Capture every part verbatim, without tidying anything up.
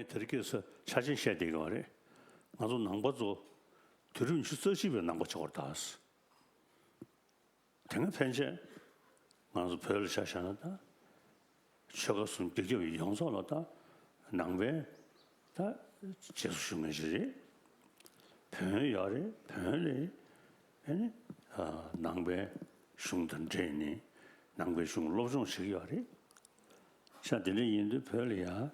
དེ་རིང་ཁ་སང་ཆ་ཆེན་བཤད་བསྡད་ཀྱི་ཡོད་རེད། ང་ཚོ་ནང་པ་ཚོ་དུས་རབས་ཉི་ཤུ་རྩ་གཅིག་པའི་ནང་པ་ཆགས་པར་གདའ། དེ་སྔ་ཕན་ཆད་ང་ཚོ་བོད་ལ་ཆ་བཞག་ན་ད། ཆོལ་ཁ་གསུམ་རྒྱ་ཁྱབ་ཡོངས་རྫོགས་ལ་ད་ནང་པའི་ད་རྗེས་སུ་ཞུགས་མཁན་ཞིག་རེད། བོན་ཡོད་རེད། བོན་ལས་ཨ་ནི་ནང་པའི་གཞུང་དང་འབྲེལ་ནས་ནང་པའི་གཞུང་སློབ་སྦྱོང་བྱེད་ཀྱི་ཡོད་རེད། ཤ་དེ་འདྲ་ཡིན་དུས་བོད་ལ་ཡང་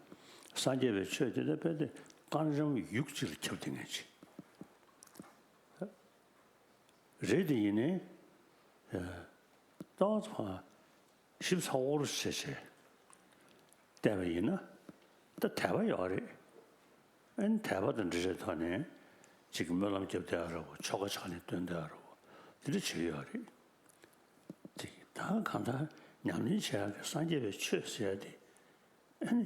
སངས་རྒྱས་པའི་ཆོས་དེ་ད་བོད་དེ་ཀ་རམ་ཡུག་གཅིག་ལ་ཁྱབ་བསྡད་མཁན་ཅིག་རེད། དེ་ཡིན་ནའི་ཏོག་ཙམ་ཞིབ་ཚགས་པོ་བྱས་བྱས་བལྟས་པ་ཡིན་ན་ད་དད་པ་ཡོད་རེད། ཨ་ནི་དད་པ་དང་འབྲེལ་བའི་ཐོག་ནས་ཅིག་སྨོན་ལམ་རྒྱབ་བསྡད་ཡོད་རེད་བོ། ཆོ་ག་ཕྱག་ལེན་སྟོན་བསྡད་ཡོད་རེད་བོ། དེ་འདྲ་བྱེད་ཀྱི་ཡོད་རེད། དེ་ད་གང་ལྟར་ཉམས་ལེན་བྱེད་ཡག་གི་སངས་རྒྱས་པའི་ཆོས་ཟེར་ཡག་དེ་ཨ་ནི་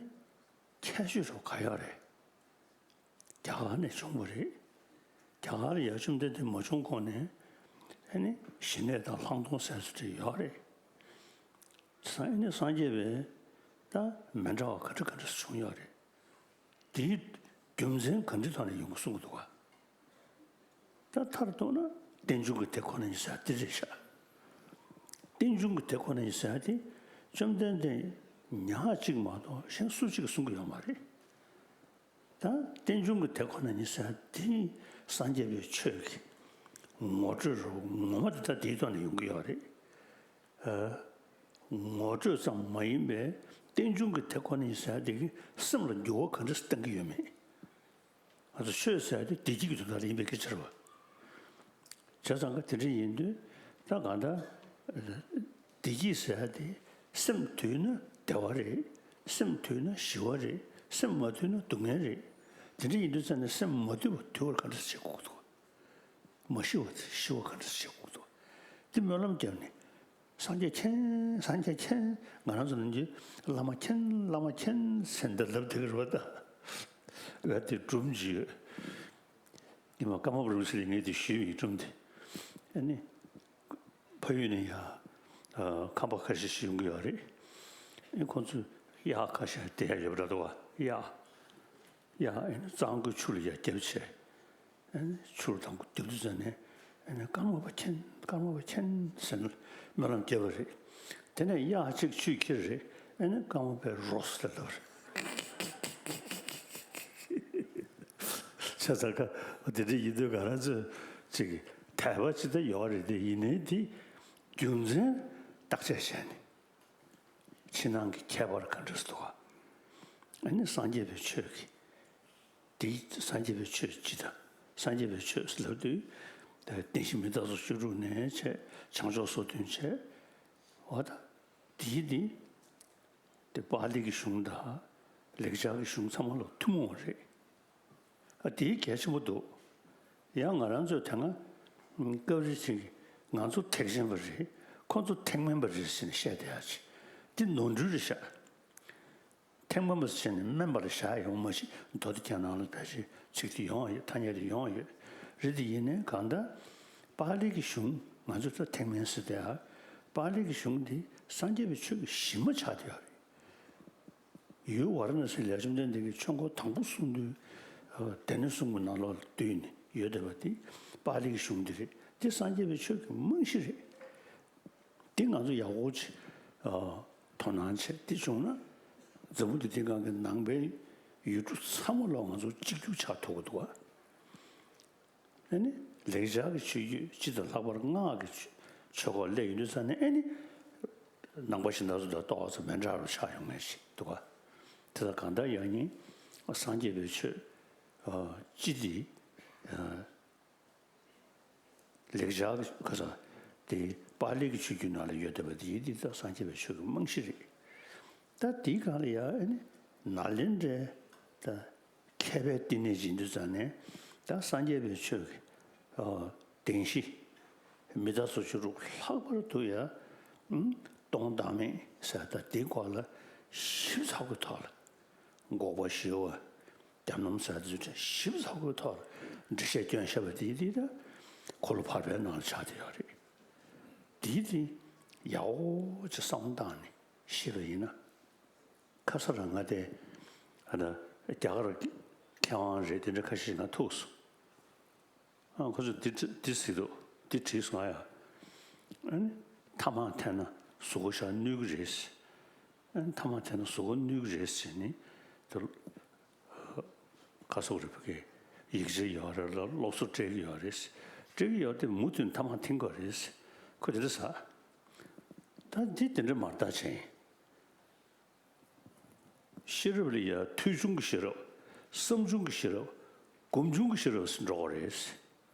ཁྱད་ཆོས་རོ་ག་ཡོད་རེད། རྒྱ་གར་ནས་བྱུང་བ་རེད། རྒྱ་གར་ལ་ཡ་བཅོམ་ལྡན་འདས་མ་བྱུང་གོང་ནས་ཨ་ནི་ཞི་གནས་དང་ལྷག་མཐོང་ཟེར་ཚུལ་དེ་ཡོད་རེད། སང་ཨ་ནི་སངས་རྒྱས་པའི་ད་མི་འདྲ་བ་ག་འདྲ་ག་འདྲ་བྱུང་ཡོད་རེད། དེའི་རྒྱུ་མཚན་ག་འདྲའི་ཐོག་ནས་ཡོང་གི་གསུང་གི་འདུག་ག་ད་མཐར་གཏུགས་ན་རྟེན་འབྱུང་གི་དེ་ཁོ་ན་ཡིན་ཟེར་དེ་རེད་ཤག་རྟེན་འབྱུང་གི་དེ་ཁོ་ན་ཡིན་ཟེར་དེ་བཅོམ་ལྡན་འདས་ཉག་གཅིག་མ་གཏོགས་གཞན་སུ་གཅིག་གིས་གསུང་གི་ཡོད་མ་རེད། ད་རྟེན་འབྱུང་གི་དེ་ཁོ་ན་ཡིན་ཟེར་དེ་སངས་རྒྱས་པའི་ཆོས་ཀྱི་ངོ་སྤྲོད་རུ་ངོ་མ་དེ་ད་དེའི་ཐོག་ནས་ཡོང་གི་ཡོད་རེད། ངོ་སྤྲོད་ཙམ་མ་ཡིན་པའི་རྟེན་འབྱུང་གི་དེ་ཁོ་ན་ཡིན་ཟེར་དེ་གི་སེམས་ལ་འགྱུར་བ་ག་འདྲ་ཞིག་གཏང་གི་ཡོད་མེད། ང་ཚོ་ཆོས་ཟེར་དེ་བདེ་སྐྱིད་ཀྱི་དོན་དག་ལ་ཡིན་པའི་སྐད་ཆ་རེད་བ། བྱས་ཙང་ག་དེ་འདྲ་ཡིན་དུས་ད་གང་ལྟར་བདེ་སྐྱིད་ཟེར་དེ་སེམས་དུལ་ན་བདེ་བ་རེད། སེམས་དུལ་ན་ཞི་བ་རེད། སེམས་མ་དུལ་ན་སྡུག་བསྔལ་རེད། དེ་འདྲ་ཡིན་དུས་ཙང་ནས་སེམས་མ་དུལ་བ་དུལ་བར་ག་འདྲ་བྱེད་དགོས་འདུག་མ་ཤི་བ་དེ་ཤི་བ་ག་འདྲ་བྱེད་དགོས་འདུག་དེ་སྨོན་ལམ་བརྒྱབ་ནས། སངས་རྒྱས་མཁྱེན། སངས་རྒྱས་མཁྱེན། ང་རང་ཚོ་ནང་གི་བླ་མ་མཁྱེན། བླ་མ་མཁྱེན་ཟེར་འདི་ལབ་བསྡད་ཀྱི་རེད་པ་ད། ང་དེ་སྒྲུབ་ཀྱི་ཡོད། ཉི་མ་ཀརྨ་པ་རིན་པོ་ཆེ་ལ་ངས་དེ་ཞུས་ཡིན་སྒྲུབ་དེ། ཨ་ནི། ཕ་ཡུལ་ནས་ཡ། ཁམས་པ་ཁ་ཤས་ཤིག་ཡོང་གི་ཡོད་རེད། ཨ་ཁོང་ཚོས་གཡག་ཁ་ཤས་དེད་ཡ་ཡོད་པ་འདྲ་འདུག་བ། གཡག་གཡག་ཨ་ནི་གཙང་པོའི་ཆུ་ལ་ཡ་བརྒྱབ་བྱས། ཨ་ནི་ཆུ་ལ་དང་པོ་རྒྱབ་དུས་ཙམ་ནས་ཨ་ནི་ཀརྨ་པ་མཁྱེན། ཀརྨ་པ་མཁྱེན་ཟེར་ནས་སྨོན་ལམ་བརྒྱབ་པ་རེད། དེ་ནས་གཡག་གཅིག་ཆུས་ཁྱེར་རེད། ཨ་ནི་ཀརྨ་པས་རོ་ཟེར་ལབ་རེད། བྱས་ཙང་ཀ་དེ་འདྲ་ཡིན་དུས་ང་རང་ཚོས་ཅིག་དད་པ་ཅིག་ད་ཡོད་རེད་དེ། ཡིན་ནའི་དེ་རྒྱུ་མཚན་བརྟག་དཔྱད་བྱས་ནས། ཕྱི་ནང་གི་ཁྱད་པར་ག་འདྲ་ཞིག་འདུག་ག་ཨ་ནི་སངས་རྒྱས་པའི་ཆོས་ཀྱི། དེ་སངས་རྒྱས་པའི་ཆོས་སྤྱི་དང་། སངས་རྒྱས་པའི་ཆོས་ལབ་དུས་བདེན་བཞི་མི་རྟག་སོགས་བཅུ་དྲུག་ནས་བྱས་བྱང་ཕྱོགས་སོ་བདུན་བྱས། འོ་ད་དེའི་དེ་དེ་པཱ་ལི་གི་གཞུང་དང་ལེགས་སྦྱར་གྱི་གཞུང་ཚང་མ་ལ་ཐུན་མོང་བ་རེད། ཨ་དེའི་གལ་ཆེན་པོ་འདུག་ཡང་ང་རང་ཚོས་དེ་སྔ་སྐབས་རེ་ཅིག་ང་ཚོ་ཐེག་ཆེན་པ་རེད། ཁོ་ཚོ་ཐེག་དམན་པ་རེད་ཟེར་ནས་བཤད་བསྡད་ཡ་ཅིག་འདི་ནོར་འཁྲུལ་རེད་ཤག་ཐེག་དམན་པ་ཟེར་ནས་དམན་པ་ལ་བཞག་ཡོང་མ་གཞི་མདོ་སྡེ་རྒྱན་ནང་ལ་ད་ཅིག་ཚིག་དེ་ཡོང་ཡོད། ཐ་སྙད་དེ་ཡོང་ཡོད་རེད། དེ་ཡིན་ནའི་གང་ལྟར་པཱ་ལི་གི་གཞུང་ང་ཚོ་ད་ཐེག་དམན་ཟེར་བསྡད་ཡ། པཱ་ལི་གི་གཞུང་འདི་སངས་རྒྱས་པའི་ཆོས་ཀྱི་གཞི་མ་ཆགས་བསྡད་ཡོད་རེད། ཡུལ་ཝཱ་ར་ཎ་སི་ལ་བཅོམ་ལྡན་འདས་ཀྱིས་ཆོས་འཁོར་དང་པོ་གསུངས་དུས། སྡེ་སྣོད་གསུམ་གྱི་ནང་ལོགས་ལ་བསྡུས་ནས་ཡོད་བསྡད་པ་དེ་པཱ་ལི་གི་གཞུང་འདི་རེད། འདི་སངས་རྒྱས་པའི་ཆོས་ཀྱི་རྨང་གཞི་རེད། འདི་ང་ཚོ་ཡག་པོ་ཅིག་དོ་སྣང་བྱས་འདི་བྱུང་ན། འཛམ་བུ་གླིང་འདིའི་སྒང་གི་ནང་པའི་ཡུལ་གྲུ་ཚང་མ་ལ་ང་ཚོ་གཅིག་གྱུར་ཆགས་ཐུབ་ཀྱི་འདུག་ག་ཨ་ནི་ལེགས་སྦྱར་གྱི་ཆོས་བརྒྱུད་སྤྱི་དང་ལྷག་པར་སྔགས་ཀྱི་ཆོས་སྐོར་སླེབས་ཡོང་དུས་ཙང་ནས་ཨ་ནི་ནང་པ་གཞན་དག་ཚོ་དང་ཏོག་ཙམ་མི་འདྲ་བ་ཆགས་ཡོང་མཁན་ཞིག་འདུག་ག་དེ་དང་གང་ལྟར་ཡང་སྙིང་སངས་རྒྱས་པའི་ཆོས་སྤྱི་དེ་ལེགས་སྦྱར་གྱི་ཁ་སང་དེ་པཱ་ལི་གི་ཆོས་བརྒྱུད་ནང་ལ་ཡོད་བསྡད་པ་དེ་ཡིན། དེ་ད་སངས་རྒྱས་པའི་ཆོས་ཀྱི་རྨང་གཞི་རེད། ད་དེའི་སྒང་ལ་ཡང་ཨ་ནི་ནཱ་ལེནྡྲའི་ད་མཁས་པའི་བསྟི་གནས་ཡིན་དུས་ཙང་ནས་ད་སངས་རྒྱས་པའི་ཆོས་ཀྱི་ཨ་བདེན་བཞི་མི་རྟག་སོགས་བཅུ་དྲུག་ལྷག་པར་དུ་ཡང་ཨ་སྟོང་བདག་མེད་ཟེར་ད་དེའི་སྐོར་ལ་ཞིབ་ཚགས་པོའི་ཐོག་ལ་འགོག་པ་ཞི་བ་རྒྱབ་རྣམ་ཟེར་དུས་ཞིབ་ཚགས་པོའི་ཐོག་ལ་འགྲེལ་བཤད་བསྐྱོན་བཞག་པ་དེ་དེ་ད་འཁོར་ལོ་བར་པའི་ནང་ལ་ཆགས་བསྡད་ཡོད་རེད། དེ་དེ་ཡག་པོ་ཅིག་བསམ་བློ་བཏང་ནས་ཤེས་པ་ཡིན་ན། ཁ་སང་རང་ང་དེ་ཨ་ད་ རྒྱ་གར་མཁས་དབང་རེད། དེ་འདྲ་ཁ་ཤས་ང་ཐུག་སོང་། ཨ། ཁོ་ཚོས་འདི་འདི་ཟེར་འདུག་འདི་བྲིས་སོང་ཨ་ཡ། ཨ་ནི། ཐ་མག་འཐེན་ན་གཟུགས་པོ་ཞག་གནོད་ཀྱི་རེད། ཨ་ནི། ཐ་མག་འཐེན་ན་གཟུགས་པོ་གནོད་ཀྱི་རེད་ཟེར་ནས་དེ། ག་སོག་རེ་ཕ་གི་ཡིག་ཆ་ཡོད་རེད་ལ། སློབ་གསོ་སྤྲད་ཀྱི་ཡོད་རེད། སྤྲད་ཀྱི་ཡོད་དེ་མུ་མཐུད་ཐ་མག་འཐེན་དགོས་རེད། ཁོ་དེ་འདྲ་ཟེར། ད་འདི་དེ་འདྲ་མ་རེད་ད་བྱས། ཤེས་རབ་ལ་ཡ་ཐོས་བྱུང་གི་ཤེས་རབ། བསམ་བྱུང་གི་ཤེས་རབ། སྒོམ་བྱུང་གི་ཤེས་རབ་ཟེར་འགྲོ་གི་རེད།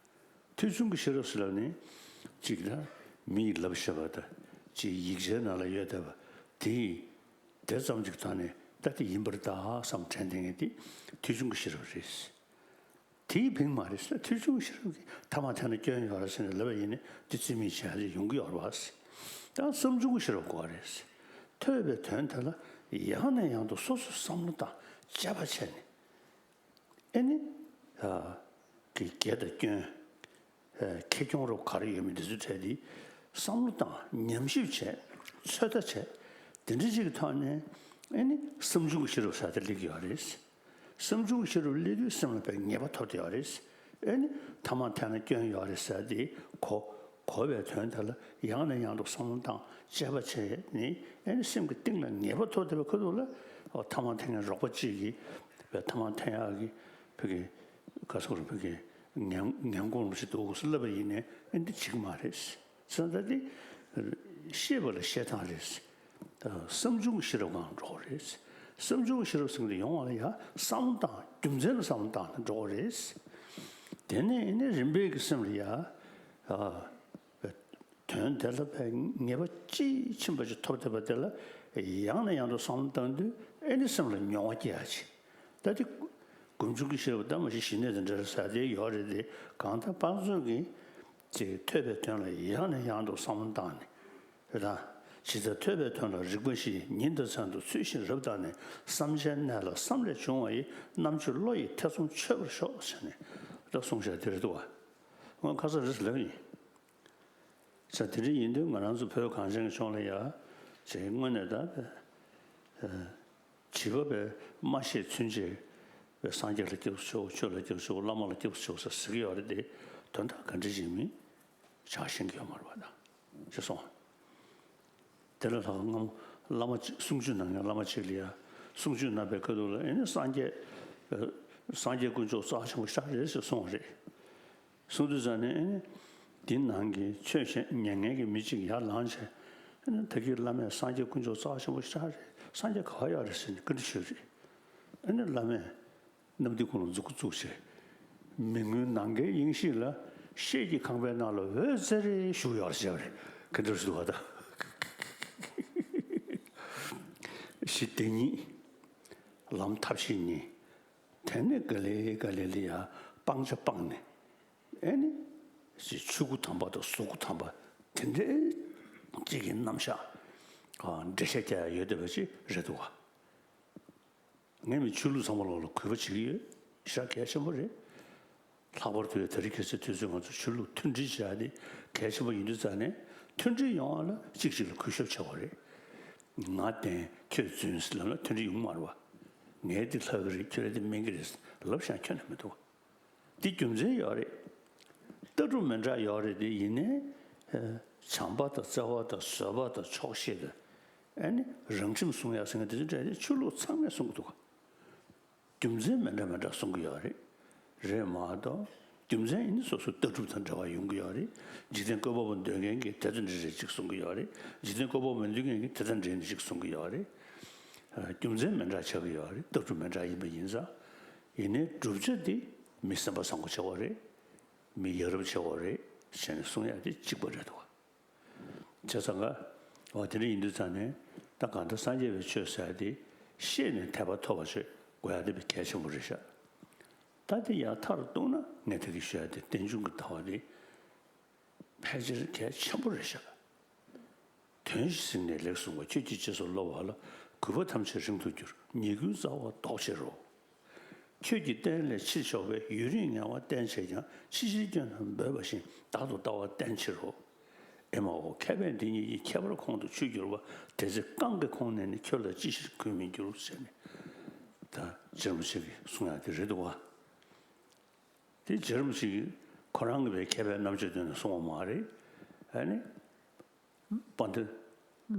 ཐོས་བྱུང་གི་ཤེས་རབ་ཟེར་ལབ་ནི། གཅིག་ད་མི་ཡིས་ལབ་བཤད་པ་དང་། གཅིག་ཡིག་ཆའི་ནང་ལ་ཡོད་བསྡད་པ་དེ་ཡིས་དེ་ཙམ་གཅིག་ཐོག་ནས་ད་དེ་ཡིན་པར་གདའ་བསམ་དྲན་བསྡད་མཁན་དེ་ཐོས་བྱུང་གི་ཤེས་རབ་རེད། དེའི་ཕིང་མ་རེད་ཟེར། ཐོས་བྱུང་ཤེས་རབ་ཀྱིས་ཐ་མག་འཐེན་ན་སྐྱོན་ཡོད་རེད་ཟེར་ནས་ལབ་པ་ཡིན་ན་དེ་རྩིས་མེད་བྱས་ཡོང་གི་ཡོད་རེད་པ། ད་བསམ་བྱུང་གི་ཤེས་རབ་དགོས་པ་རེད། ཐོས་པའི་དོན་དེ་ལ་ཡང་ནས་ཡང་དུ་སོ་སོས་བསམ་བློ་བཏང་དཔྱད་པ་བྱས་ནས། ཨེ་ནི། ཨ། གི་དགེ་དང་སྐྱོན། ཨ། ཁེ་གྱོང་རོགས་ག་རེ་ཡོད་མེད་འདི་ཚོའི་གྲས་འདི་བསམ་བློ་བཏང་། ཉམས་ཞིབ་བྱས། ཚོད་ལྟ་བྱས། དེ་འདྲ་ཅིག་གི་ཐོག་ནས་ཨེ་ནི་བསམ་བྱུང་གི་ཤེས་རབ་ཟེར་དེ་སླེབས་ཀྱི་ཡོད་རེད། བསམ་བྱུང་གི་ཤེས་རབ་སླེབས་དུས་སེམས་ལ་དཔེ་ངེས་པ་ཐོབ་བསྡད་ཡོད་རེད། ཨེ་ནི་ཐ་མག་འཐེན་ན་སྐྱོན་ཡོད་རེད་ཟེར་དེ་གོ། གོ་བའི་དོན་དེ་ལ་ཡང་ནས་ཡང་དུ་བསམ་བློ་བཏང་དཔྱད་པ་བྱས་ནས། ཨེ་ནི་སེམས་ཀྱི་གཏིང་ལ་ངེས་པ་ཐོབ་བསྡད་པའི་ཁ་ཐུག་ལ། ཨོ། ཐ་མག་འཐེན་མཁན་རོགས་པ་གཅིག་གིས། ཐ་མག་འཐེན་ཡག་གི་ཕ་གི་ག་སོག་རེ་ཕ་གི་ངན་ངན་གོང་ཞིག་འདུག་ཟེར་ལབ་པ་ཡིན་ནའི་ཨེ་འདི་བྱེད་ཀྱི་མ་རེད། ཟེར་ད་འདི་ཤེས་པ་ལ་ཤེས་སྟངས་རེད། བསམ་བྱུང་གི་ཤེས་རབ་སྒང་འགྲོ་གི་རེད། བསམ་བྱུང་གི་ཤེས་རབ་ཟེར་མཁན་དེ་ཡོང་བ་ལ་ཡ་བསམ་བློ་བཏང་། རྒྱུ་མཚན་ལ་བསམ་བློ་བཏང་ནས་འགྲོ་གི་རེད། དེ་ནས་ཨེ་ནི་རིམ་པས་ཀྱི་སེམས་ལ་ཡ། དོན་དེ་ལ་ཕན་ངེས་པ་དཔྱིས་ཕྱིན་པ་ཅིག་ཐོབ་བསྡད་པ་དེ་ལ་ཡང་ནས་ཡང་དུ་བསམ་བློ་བཏང་དུས་ཨེ་ནི་སེམས་ལ་མྱོང་བ་སྐྱེ་ཡ་ཅིག་ད་དེ་སྒོམ་བྱུང་གི་ཤེས་རབ་ད་མ་གཞི་ཞི་གནས་དང་འབྲེལ་བ་ཟེར་དེ་ཡོད་རེད་དེ། གང་ལྟར་དཔག་བསམ་གྱིས་དེ་ཐོས་པའི་དོན་ལ་ཡང་ནས་ཡང་དུ་བསམ་བློ་བཏང་ནས། རེད་དང་། ཇི་ལྟར་ཐོས་པའི་དོན་ལ་རིག་པ་བཞིས། ཉིན་དང་མཚན་དུ་ཚུལ་བཞིན་རབ་བརྟགས་ནས། བསམ་བྱའི་གནས་ལ་བསམ་ལས་བྱུང་བ་ཡི། རྣམ་དཔྱོད་བློ་ཡིས་ཐེ་ཚོམ་ཆོད་པར་ཤོག་ཟེར་ནས་ད་གསུངས་བཞག་དེ་རེད་འདུག་བ། ང་ཁ་སང་རེས་ལབ་ཡིན། ས་དེ་འདྲ་ཡིན་དུས་ང་རང་ཚོ་བོད་གངས་ཅན་གྱི་ལྗོངས་ལ་ཡ། ཅེས་དངོས་གནས་ད། བྱིས་པ་བས་མ་ཤེས་ཚུན་ཆད་བས་སངས་རྒྱས་ལ་སྐྱབས་སུ་མཆིའོ། ཆོས་ལ་སྐྱབས་སུ་མཆིའོ། བླ་མ་ལ་སྐྱབས་སུ་མཆིའོ་ཟེར་ཟེར་གྱི་ཡོད་རེད་དེ། དོན་དག་ག་འདྲ་ཞིག་མིན་ཆགས་ཤེས་ཀྱི་ཡོད་མ་རེད་པ་ད། ཅེས་གསུངས། དེ་ལ་ལྷག་སྔ་མོ་བླ་མ་གཅིག་གསུང་ཆོས་གནང་མཁན་བླ་མ་གཅིག་ལ་ཡ། གསུང་ཆོས་གནང་པའི་སྐབས་དུ་ལ་ཨེ་ནི་སངས་རྒྱས། སངས་རྒྱས་དཀོན་མཆོག་རྩ་ཆེན་པོ་ཞེ་དྲག་རེད་ཟེར་གསུངས་པ་རེད། གསུང་དུས་ཙང་ནས་ཨེ་ནི། འདི་ནང་གི་ཆོས་བཤད་ཉན་མཁན་གྱི་མི་གཅིག་ཡར་ལངས་བྱས། ཨེ་ནི་ད་གིན་བླ་མས་སངས་རྒྱས་དཀོན་མཆོག་རྩ་ཆེན་པོ་ཞེ་དྲག་རེད། སངས་རྒྱས་ག་པར་ཡོད་རེད་ཟེར་ནས་བཀའ་འདྲི་ཞུས་རེད། ཨེ་ནི་བླ་མས། གནམ་དུས་ཀུན་ལ་མཛུབ་གུ་བཙུགས་བྱས། མི་མངོན་ནམ་མཁའི་དབྱིངས་ཤིག་ལ། ཤེལ་གྱི་ཁང་པའི་ནང་ལ་འོད་ཟེར་བཞུགས་ཡོད་ཟེར་བ་རེད། ག་འདྲ་ཞིག་འདུག་བ་ད། གཞི་བདེན་གཉིས། ལམ་ཐབས་ཤེས་གཉིས། དེ་ནས་ག་ལེ་ག་ལེ་ལ་ཡ་སྤང་བྱ་སྤངས་ནས། ཨེ་ནི། ཆོས་སྐུ་དམ་པ་དང་གཟུགས་སྐུ་དམ་པ་དེ་འདྲའི་གཅིག་གི་རྣམ་གཞག་འགྲེལ་བཤད་རྒྱག་ཡ་ཡོད་བསྡད་པ་ཅིག་རེད་འདུག་བ། ངས་མི་ཆོས་ལུགས་ཚང་མ་ལོག་ལ་གུས་པ་བྱེད་ཀྱི་ཡོད། ཞེ་དྲག་གལ་ཆེན་པོ་རེད། ལྷག་པར་དུ་ཡང་དེ་རིང་ཁ་སང་དུས་ཚོད་ང་ཚོ་ཆོས་ལུགས་མཐུན་སྒྲིལ་བྱ་ཡ་དེ་གལ་ཆེན་པོ་ཡིན་དུས་ཙང་ནས། མཐུན་སྒྲིལ་ཡོང་བ་ལ་གཅིག་གཅིག་ལ་གུས་ཞབས་བྱེད་དགོས་རེད། ང་བདེན་ཁྱོད་རྫུན་ཟེར་ལབ་ན་མཐུན་སྒྲིལ་ཡོང་གི་མ་རེད་བ། ངས་འདི་ལྷག་གི་རེད། ཁྱོད་རང་འདི་དམན་གི་རེད་ལབ་བཞག་ན་ཁྱོན་ནས་མི་འདུག་བ། འདི་རྒྱུ་མཚན་ཡོད་རེད། ལྟ་གྲུབ་མི་འདྲ་ཡོད་རེད་དེ། ཡིན་ནའི་ཨ། བྱམས་པ་དང་བརྩེ་བ་དང་བཟོད་པ་དང་ཆོག་ཤེས་དང་། ཨ་ནི་རང་ཁྲིམས་སྲུང་ཡག་ཟེར་མཁན་དེ་ཚོ་འདྲ་དེ་ཆོས་ལུགས་ཚང་མས་གསུང་གི་འདུག་ག་རྒྱུ་མཚན་མི་འདྲ་མི་འདྲ་གསུང་གི་ཡོད་རེད། རེད་མ་གཏོགས་རྒྱུ་མཚན་ཡིན་ན་སོ་སོའི་ལྟ་གྲུབ་དང་འབྲེལ་བ་ཡོང་གི་ཡོད་རེད། འཇིག་རྟེན་བཀོད་པ་པོ་འདོད་མཁན་གྱིས་དེ་ཚོ་འདྲ་རེད་ཅིག་གསུང་གི་ཡོད་རེད། འཇིག་རྟེན་བཀོད་པ་པོ་མི་འདོད་མཁན་གྱིས་དེ་ཚོ་འདྲ་ཅིག་གསུང་གི་ཡོད་རེད། ཨ། རྒྱུ་མཚན་མི་འདྲ་ཆགས་ཀྱི་ཡོད་རེད། ལྟ་གྲུབ་མི་འདྲ་ཡིན་པ་ཡིན་ཙང་། ཡིན་ནའི་བསྒྲུབ་བྱ་དེ་མི་སེམས་པ་བཟང་པོ་བྱེད་དགོས་རེད། མི་ཡ་རབས་བྱེད་དགོས་རེད་ཟེར་ནས་གསུང་ཡ་དེ་གཅིག་པ་རེད་འདུག་བ། བྱས་ཙང་ཀ། འོ་དེ་འདྲ་ཡིན་དུས་ཙང་ནས་ད་གང་ལྟར་སངས་རྒྱས་པའི་ཆོས་ཟེར་ཡ་དེ་ཤེས་ནས་དད་པ་ཐོབ་པ་ཆོས་དགོས་ཡ་དེ་དཔེ་གལ་ཆེན་པོ་རེད་ཤག་ད་དེ་ཡར་མཐར་གཏུགས་ན་ངས་ད་གིན་ཞུ་ཡ་དེ་རྟེན་འབྱུང་གི་ལྟ་བ་དེ་ཕལ་ཆེར་གལ་ཆེན་པོ་རེད་ཤག་དོན་ཞིག་གཟིགས་ནས་ལེགས་གསུངས་པ། ཁྱོད་ཀྱི་རྗེས་སུ་སློབ་པ་ལ། གུས་པ་ཐམས་ཅད་རིང་དུ་འགྱུར། ཉེས་ཀུན་རྩ་བ་ཟློག་ཕྱིར་རོ། ཁྱོད་ཀྱི་བསྟན་ལས་ཕྱིར་ཕྱོགས་པས། ཡུན་རིང་ངལ་བ་བསྟེན་བྱས་ཀྱང་། ཕྱི་ཕྱིར་སྐྱོན་རྣམས་འབོད་པ་བཞིན། བདག་ཏུ་ལྟ་བ་བསྟེན་ཕྱིར་རོ། ཨེ་མའོ། མཁས་པས་འདི་ཉིད་ཀྱི། ཁྱད་པར་ཁོང་དུ་ཆུད་གྱུར་པ། དེ་ཚེ་རྐང་གི་ཁོང་ནས་ནི། ཁྱོད་ལ་ཅི་ཕྱིར་གུས་མི་འགྱུར་ཟེར་ནས། ད་རྗེ་རིན་པོ་ཆེ་གིས་གསུང་ཡག་དེ་རེད་འདུག་བ། དེ་རྗེ་རིན་པོ་ཆེ་གིས་ཁོ་རང་གི་བའི་མཁས་པའི་རྣམ་དཔྱོད་སྟེང་ནས་གསུང་བ་མ་རེད། ཨ་ནི། དཔལ་ལྡན་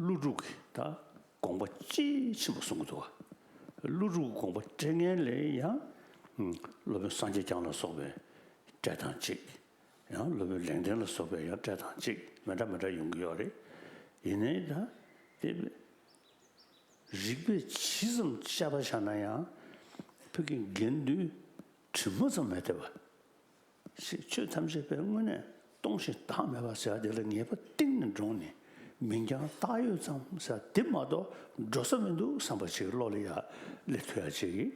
ཀླུ་སྒྲུབ་ཀྱིས་ད་དགོངས་པ་དཔྱིས་ཕྱིན་པ་གསུང་གི་འདུག་བ། ཀླུ་སྒྲུབ་ཀྱི་དགོངས་པ་སྤྲད་མཁན་ལ་ཡང་། སློབ་དཔོན་སངས་རྒྱས་བསྐྱངས་ལ་སོགས་པའི་སྤྲད་སྟངས་གཅིག། ཡང་སློབ་དཔོན་ལེགས་ལྡན་ལ་སོགས་པའི་ཡང་སྤྲད་སྟངས་གཅིག་མི་འདྲ་མི་འདྲ་ཡོང་གི་ཡོད་རེད། ཡིན་ནའི་ད་དེ། རིགས་པས་ཇི་ཙམ་དཔྱད་པ་བྱས་ན་ཡང་། བོད་ཀྱི་དགེ་འདུན་དྲི་མ་ཙམ་མེད་བསྡད་པ། ཞེས་ཆོས་ཐམས་ཅད་པའི་དངོས་གནས་སྟོང་ཞིང་བདག་མེད་པ་ཟེར་བ་དེ་ལ་ངེས་པ་གཏིང་ནས་འདྲོངས་ནས། མིང་རྐྱང་བཏགས་ཡོད་ཙམ་ཟེར་བ་དེ་མ་གཏོགས་འགྲོ་ས་མི་འདུག་བསམ་པ་ཅིག་བློ་ལ་ཡར་སླེབས་ཐུབ་ཡག་ཅིག་གིས།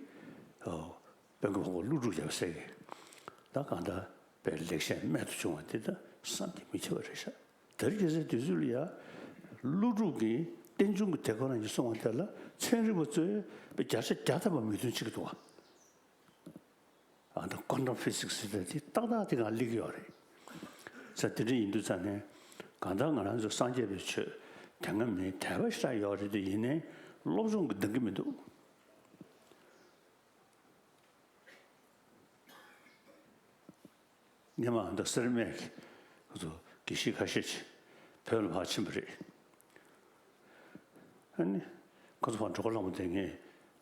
ཨོ། དཔལ་མགོན་འཕགས་པ་ཀླུ་སྒྲུབ་རྒྱལ་པོ་ཟེར་གི། ད་གང་ལྟར་པའི་ལེགས་བཤད་རྨད་དུ་བྱུང་བ་དེ་ད་བསམ་གྱིས་མི་ཁྱབ་པ་རེད་ཤག་དེར་ཁྱེད་ཚོའི་དུས་ཚོད་ལ་ཡ། ཀླུ་སྒྲུབ་ཀྱི་རྟེན་འབྱུང་གི་དེ་ཁོ་རང་གིས་གསུངས་པ་དེ་ལ་ཚན་རིག་པ་ཚོས་བརྒྱ་ཆ་བརྒྱ་ཐམ་པ་མོས་མཐུན་བྱེད་ཀྱི་འདུག་བ། ཨ་ད་ཀོན་ཊམ་ཕི་སིག་སི་ཟེར་དེ་ཏག་ཏག་དེ་གང་སླེབས་ཀྱི་ཡོད་རེད། ས་དེ་འདྲ་ཡིན་དུས་ཙང་ནས་གང་ལྟར་ང་རང་ཚོ་སངས་རྒྱས་པའི་ཆོས་དེ་སྔ་མིན་དད་པ་ཞེ་དྲག་ཡོད་རེད་དེ་ཡིན་ནའི་སློབ་སྦྱོང་གི་འདང་གི་མི་འདུག་སྔོན་མ་འདི་སེར་སྨད་ཀྱི་ཁོ་ཚོ་དགེ་བཤེས་ཁ་ཤས་ཅིག་བོད་ལ་ཕར་ཕྱིན་པ་རེད། ཨ་ནི་ཁོ་ཚོ་ཕར་འགྲོ་སྐབས་ལ་མོ་དེ་ངས་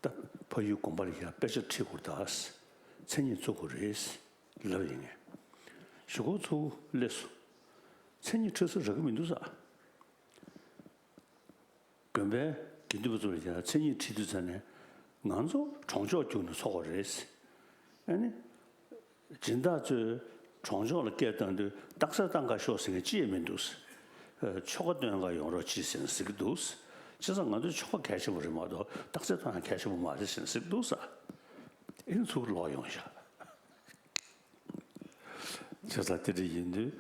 ད་ཕ་ཡུལ་དགོན་པ་ལ་ཡར་དཔེ་ཆ་ཁྲིད་དགོས་ད། མཚན་ཉིད་བཙུགས་དགོས་རེད་ལབ་ཡིན་ངས། གཞུག་གུ་ཚུར་སླེབས་སོང་། མཚན་ཉིད་ཁྲིད་ས་རག་གི་མི་འདུག་ས། དགོན་པའི་དགེ་འདུན་པ་ཚོ་ལ་ཡང་མཚན་ཉིད་ཁྲིད་དུས་ཙ་ནས་ང་ཚོ་གྲོང་ཆོག་བརྒྱུགས་ནས་འཚོགས་པ་རེད། ཨ་ནི། སྦྱིན་བདག་ཚོས་གྲོང་ཆོག་ལ་སྐད་བཏང་དུས་རྟགས་གསལ་བཏང་ག་ཤོག་ཟེར་མཁན་ཅི་ཡང་མི་འདུག་ཆོ་ག་སྟོན་ག་ཡོང་རོགས་གྱིས་ཟེར་ནས་ཟེར་གྱི་འདུག་བྱས་ཙང་ང་ཚོའི་ཆོ་ག་གལ་ཆེན་པོ་རེད་མ་གཏོགས་རྟགས་གསལ་བཏང་ཡང་གལ་ཆེན་པོ་མ་རེད་ཟེར་ནས་ཟེར་གྱི་འདུག་ས། ཨེ་ཚུར་ལོག་ཡོང་ཤག་བྱས་ཙང་དེ་འདྲ་ཡིན་དུས།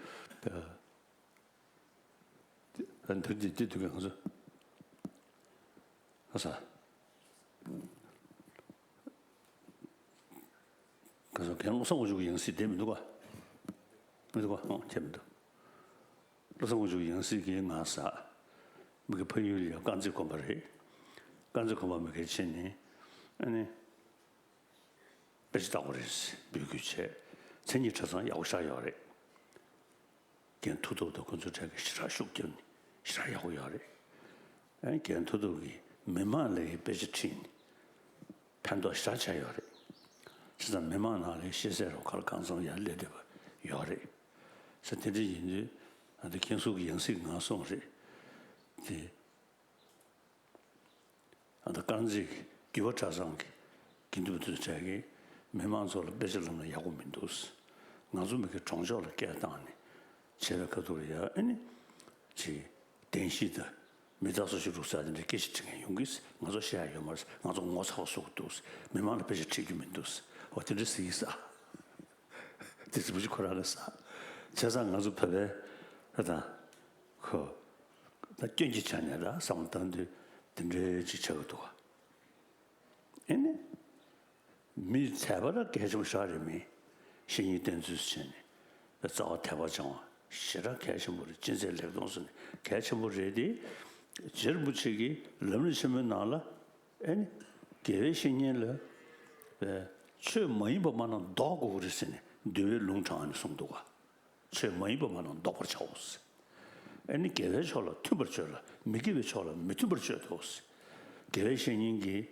ཨ་འདུག་འདི་འདི་འདུག་གས་ང་ཚོ། ཨ་ས། ང་ཚོ་རྒན་བློ་བཟང་དབང་ཕྱུག་གི་ཡང་སྲིད་བསྡད་མི་འདུག་ག་མི་འདུག་ག་ཨང་བྱས་མི་འདུག་བློ་བཟང་དབང་ཕྱུག་གི་ཡང་སྲིད་ཀྱི་ང་ས། མི་གི་ཕ་ཡུལ་ལ་དཀར་མཛེས་དགོན་པ་རེད། དཀར་མཛེས་དགོན་པ་མི་གའི་ཆེད་ནས། ཨ་ནི། དཔེ་ཆ་ལྟ་དགོས་རེད། འབོད་སྐུལ་བྱས། མཚན་ཉིད་གྲྭ་ཚང་ཡག་པོ་ཞེ་དྲག་ཡོད་རེད། རྒན་མཐུ་སྟོབས་དང་ཁོ་ཚོའི་གྲས་ཀྱིས་ཞེ་དྲག་ཤུགས་བརྒྱབ་ནས་ཞེ་དྲག་ཡག་པོ་ཡོད་རེད། ཨ་རྒན་མཐུ་སྟོབས་ཀྱིས་མི་མང་ལ་དཔེ་ཆ་ཁྲིད་ནས་ཕན་ཐོགས་ཞེ་དྲག་བྱས་ཡོད་རེད། བྱས་ཙང་མི་མང་ནང་ལ་ཤེས་ཚད་རོགས་གར་གང་འཚམ་ཡར་སླེབས་བསྡད་པ་ཡོད་རེད། ས་དེ་འདྲ་ཡིན་དུས་ཨ་ད་མཁན་ཟུར་གྱི་ཡང་སྲིད་ང་སོང་རེད། དེ། ཨ་ད་དཀར་མཛེས་ཀྱི་རྒྱུད་པ་གྲྭ་ཚང་གི་དགེ་འདུན་པ་དེ་ཚོ་གྲས་ཀྱིས་མི་མང་ཚོ་ལ་དཔེ་ཆ་ལམ་ལ་ཡག་པོ་མི་འདུག་ང་ཚོ་མི་གི་གྲོང་ཆོག་ལ་སྐད་བཏང་ནས་བྱས་པའི་ཁ་ཐུག་ལ་ཡ་ཨ་ནི་ཅིག་བདེན་བཞི་དང་མི་རྟག་སོགས་ཤིག་རུག་ས་དེ་འདྲའི་སྐད་ཆ་དྲི་མཁན་ཡོང་གི། ང་ཚོ་བཤད་ཡ་ཡོད་མ་རེད། ང་ཚོ་ངོ་ཚ་བ་བཟོ་གི་འདུག་མི་མང་ལ་དཔེ་ཆ་ཁྲིད་རྒྱུ་མི་འདུག་འོ་དེ་འདྲ་ཟེར་གི་ས། དེ་རིན་པོ་ཆེ་ཁོ་རང་གིས་ས། བྱས་ཙང་ང་ཚོ་བོད་པའི་ད་ད། ཁོ། ད་སྐྱོན་གྱི་ཆ་ནས་ད་བསམ་བློ་བཏང་དུས་དེ་འདྲའི་ཅིག་ཆགས་ཀྱི་འདུག་ག་ཨེ་ནི། མི་དད་པ་ལ་གལ་ཆེན་པོ་ཞེ་དྲག་རེད་མི། བཤེས་གཉེན་བསྟེན་ཚུལ་བྱས་ནས་རྩ་བ་དད་པ་སྦྱང་བ་ཞེ་དྲག་གལ་ཆེན་པོ་རེད། ཅི་མཛད་ལེགས་མཐོང་སོགས་ནས་གལ་ཆེན་པོ་རེད་དེ། རྗེ་རིན་པོ་ཆེ་གིས་ལམ་རིམ་ཆེན་མོའི་ནང་ལ་ཨེ་ནི། དགེ་བའི་བཤེས་གཉེན་ལ་ཆོས་མ་ཡིན་པ་མ་གནང་ལྡོག་དགོས་ཀྱི་རེད་ཟེར་ནས་འདུལ་བའི་ལུང་དྲངས་ནས་གསུངས་འདུག་ག་ཆོས་མ་ཡིན་པ་མ་གནང་ལྡོག་པར་བྱའོ། ཨ་ནི་དགེ་བའི་ཕྱོགས་ལ་མཐུན་པར་སྤྱོད་ལ་མི་དགེ་བའི་ཕྱོགས་ལ་མི་མཐུན་པར་སྤྱོད་དོ། དགེ་བའི་བཤེས་གཉེན་གྱིས་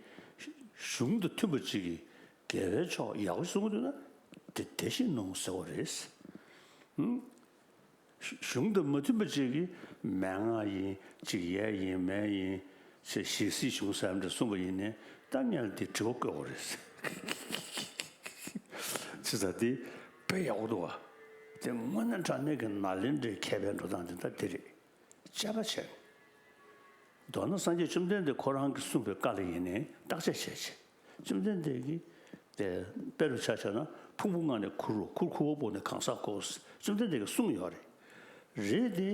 གཞུང་དང་མཐུན་པ་ཅིག་གིས་དགེ་བའི་ཕྱོགས་ཡག་པོ་གསུང་གི་འདུག་ན་དེ་དེ་བཞིན་ནོ་ཟེར་བ་རེད། ཧུམ། གཞུང་དང་མ་མཐུན་པ་ཅིག་གིས་མན་ངག་ཡིན་ཅིག་ཡས་ཡིན་མས་ཡིན་ཅིག་ཞལ་གཟིགས་བྱུང་ཟེར་འདྲ་གསུངས་པ་ཡིན་ནའི་ད་ངས་དེ་དྲི་བ་བཀོད་དགོས་རེད། ཅི་ཟེར་དེ་དཔེ་ཡག་པོ་འདུག་བ། དེ་དངོས་གནས་དྲང་གནས་ཀྱི་ནཱ་ལེནྡྲའི་མཁས་པའི་འགྲོ་སྟངས་དེ་ད་དེ་རེད། དཔྱད་པ་བྱས། མདོར་ན་སངས་རྒྱས་བཅོམ་ལྡན་འདས་ཁོ་རང་གིས་གསུངས་པའི་བཀའ་ལ་ཡིན་ནའི་བརྟག་དཔྱད་བྱས་བྱས། བཅོམ་ལྡན་འདས་ཀྱིས་དེ་དཔེ་རུ་ཆ་བཞག་ན་ཕུང་པོ་ལྔ་ནས་ཁུར་རོ། ཁུར་ཁུར་བ་པོ་ནས་གང་ཟག་གོ། བཅོམ་ལྡན་འདས་ཀྱིས་གསུངས་ཡོད་རེད། རེད་དེ།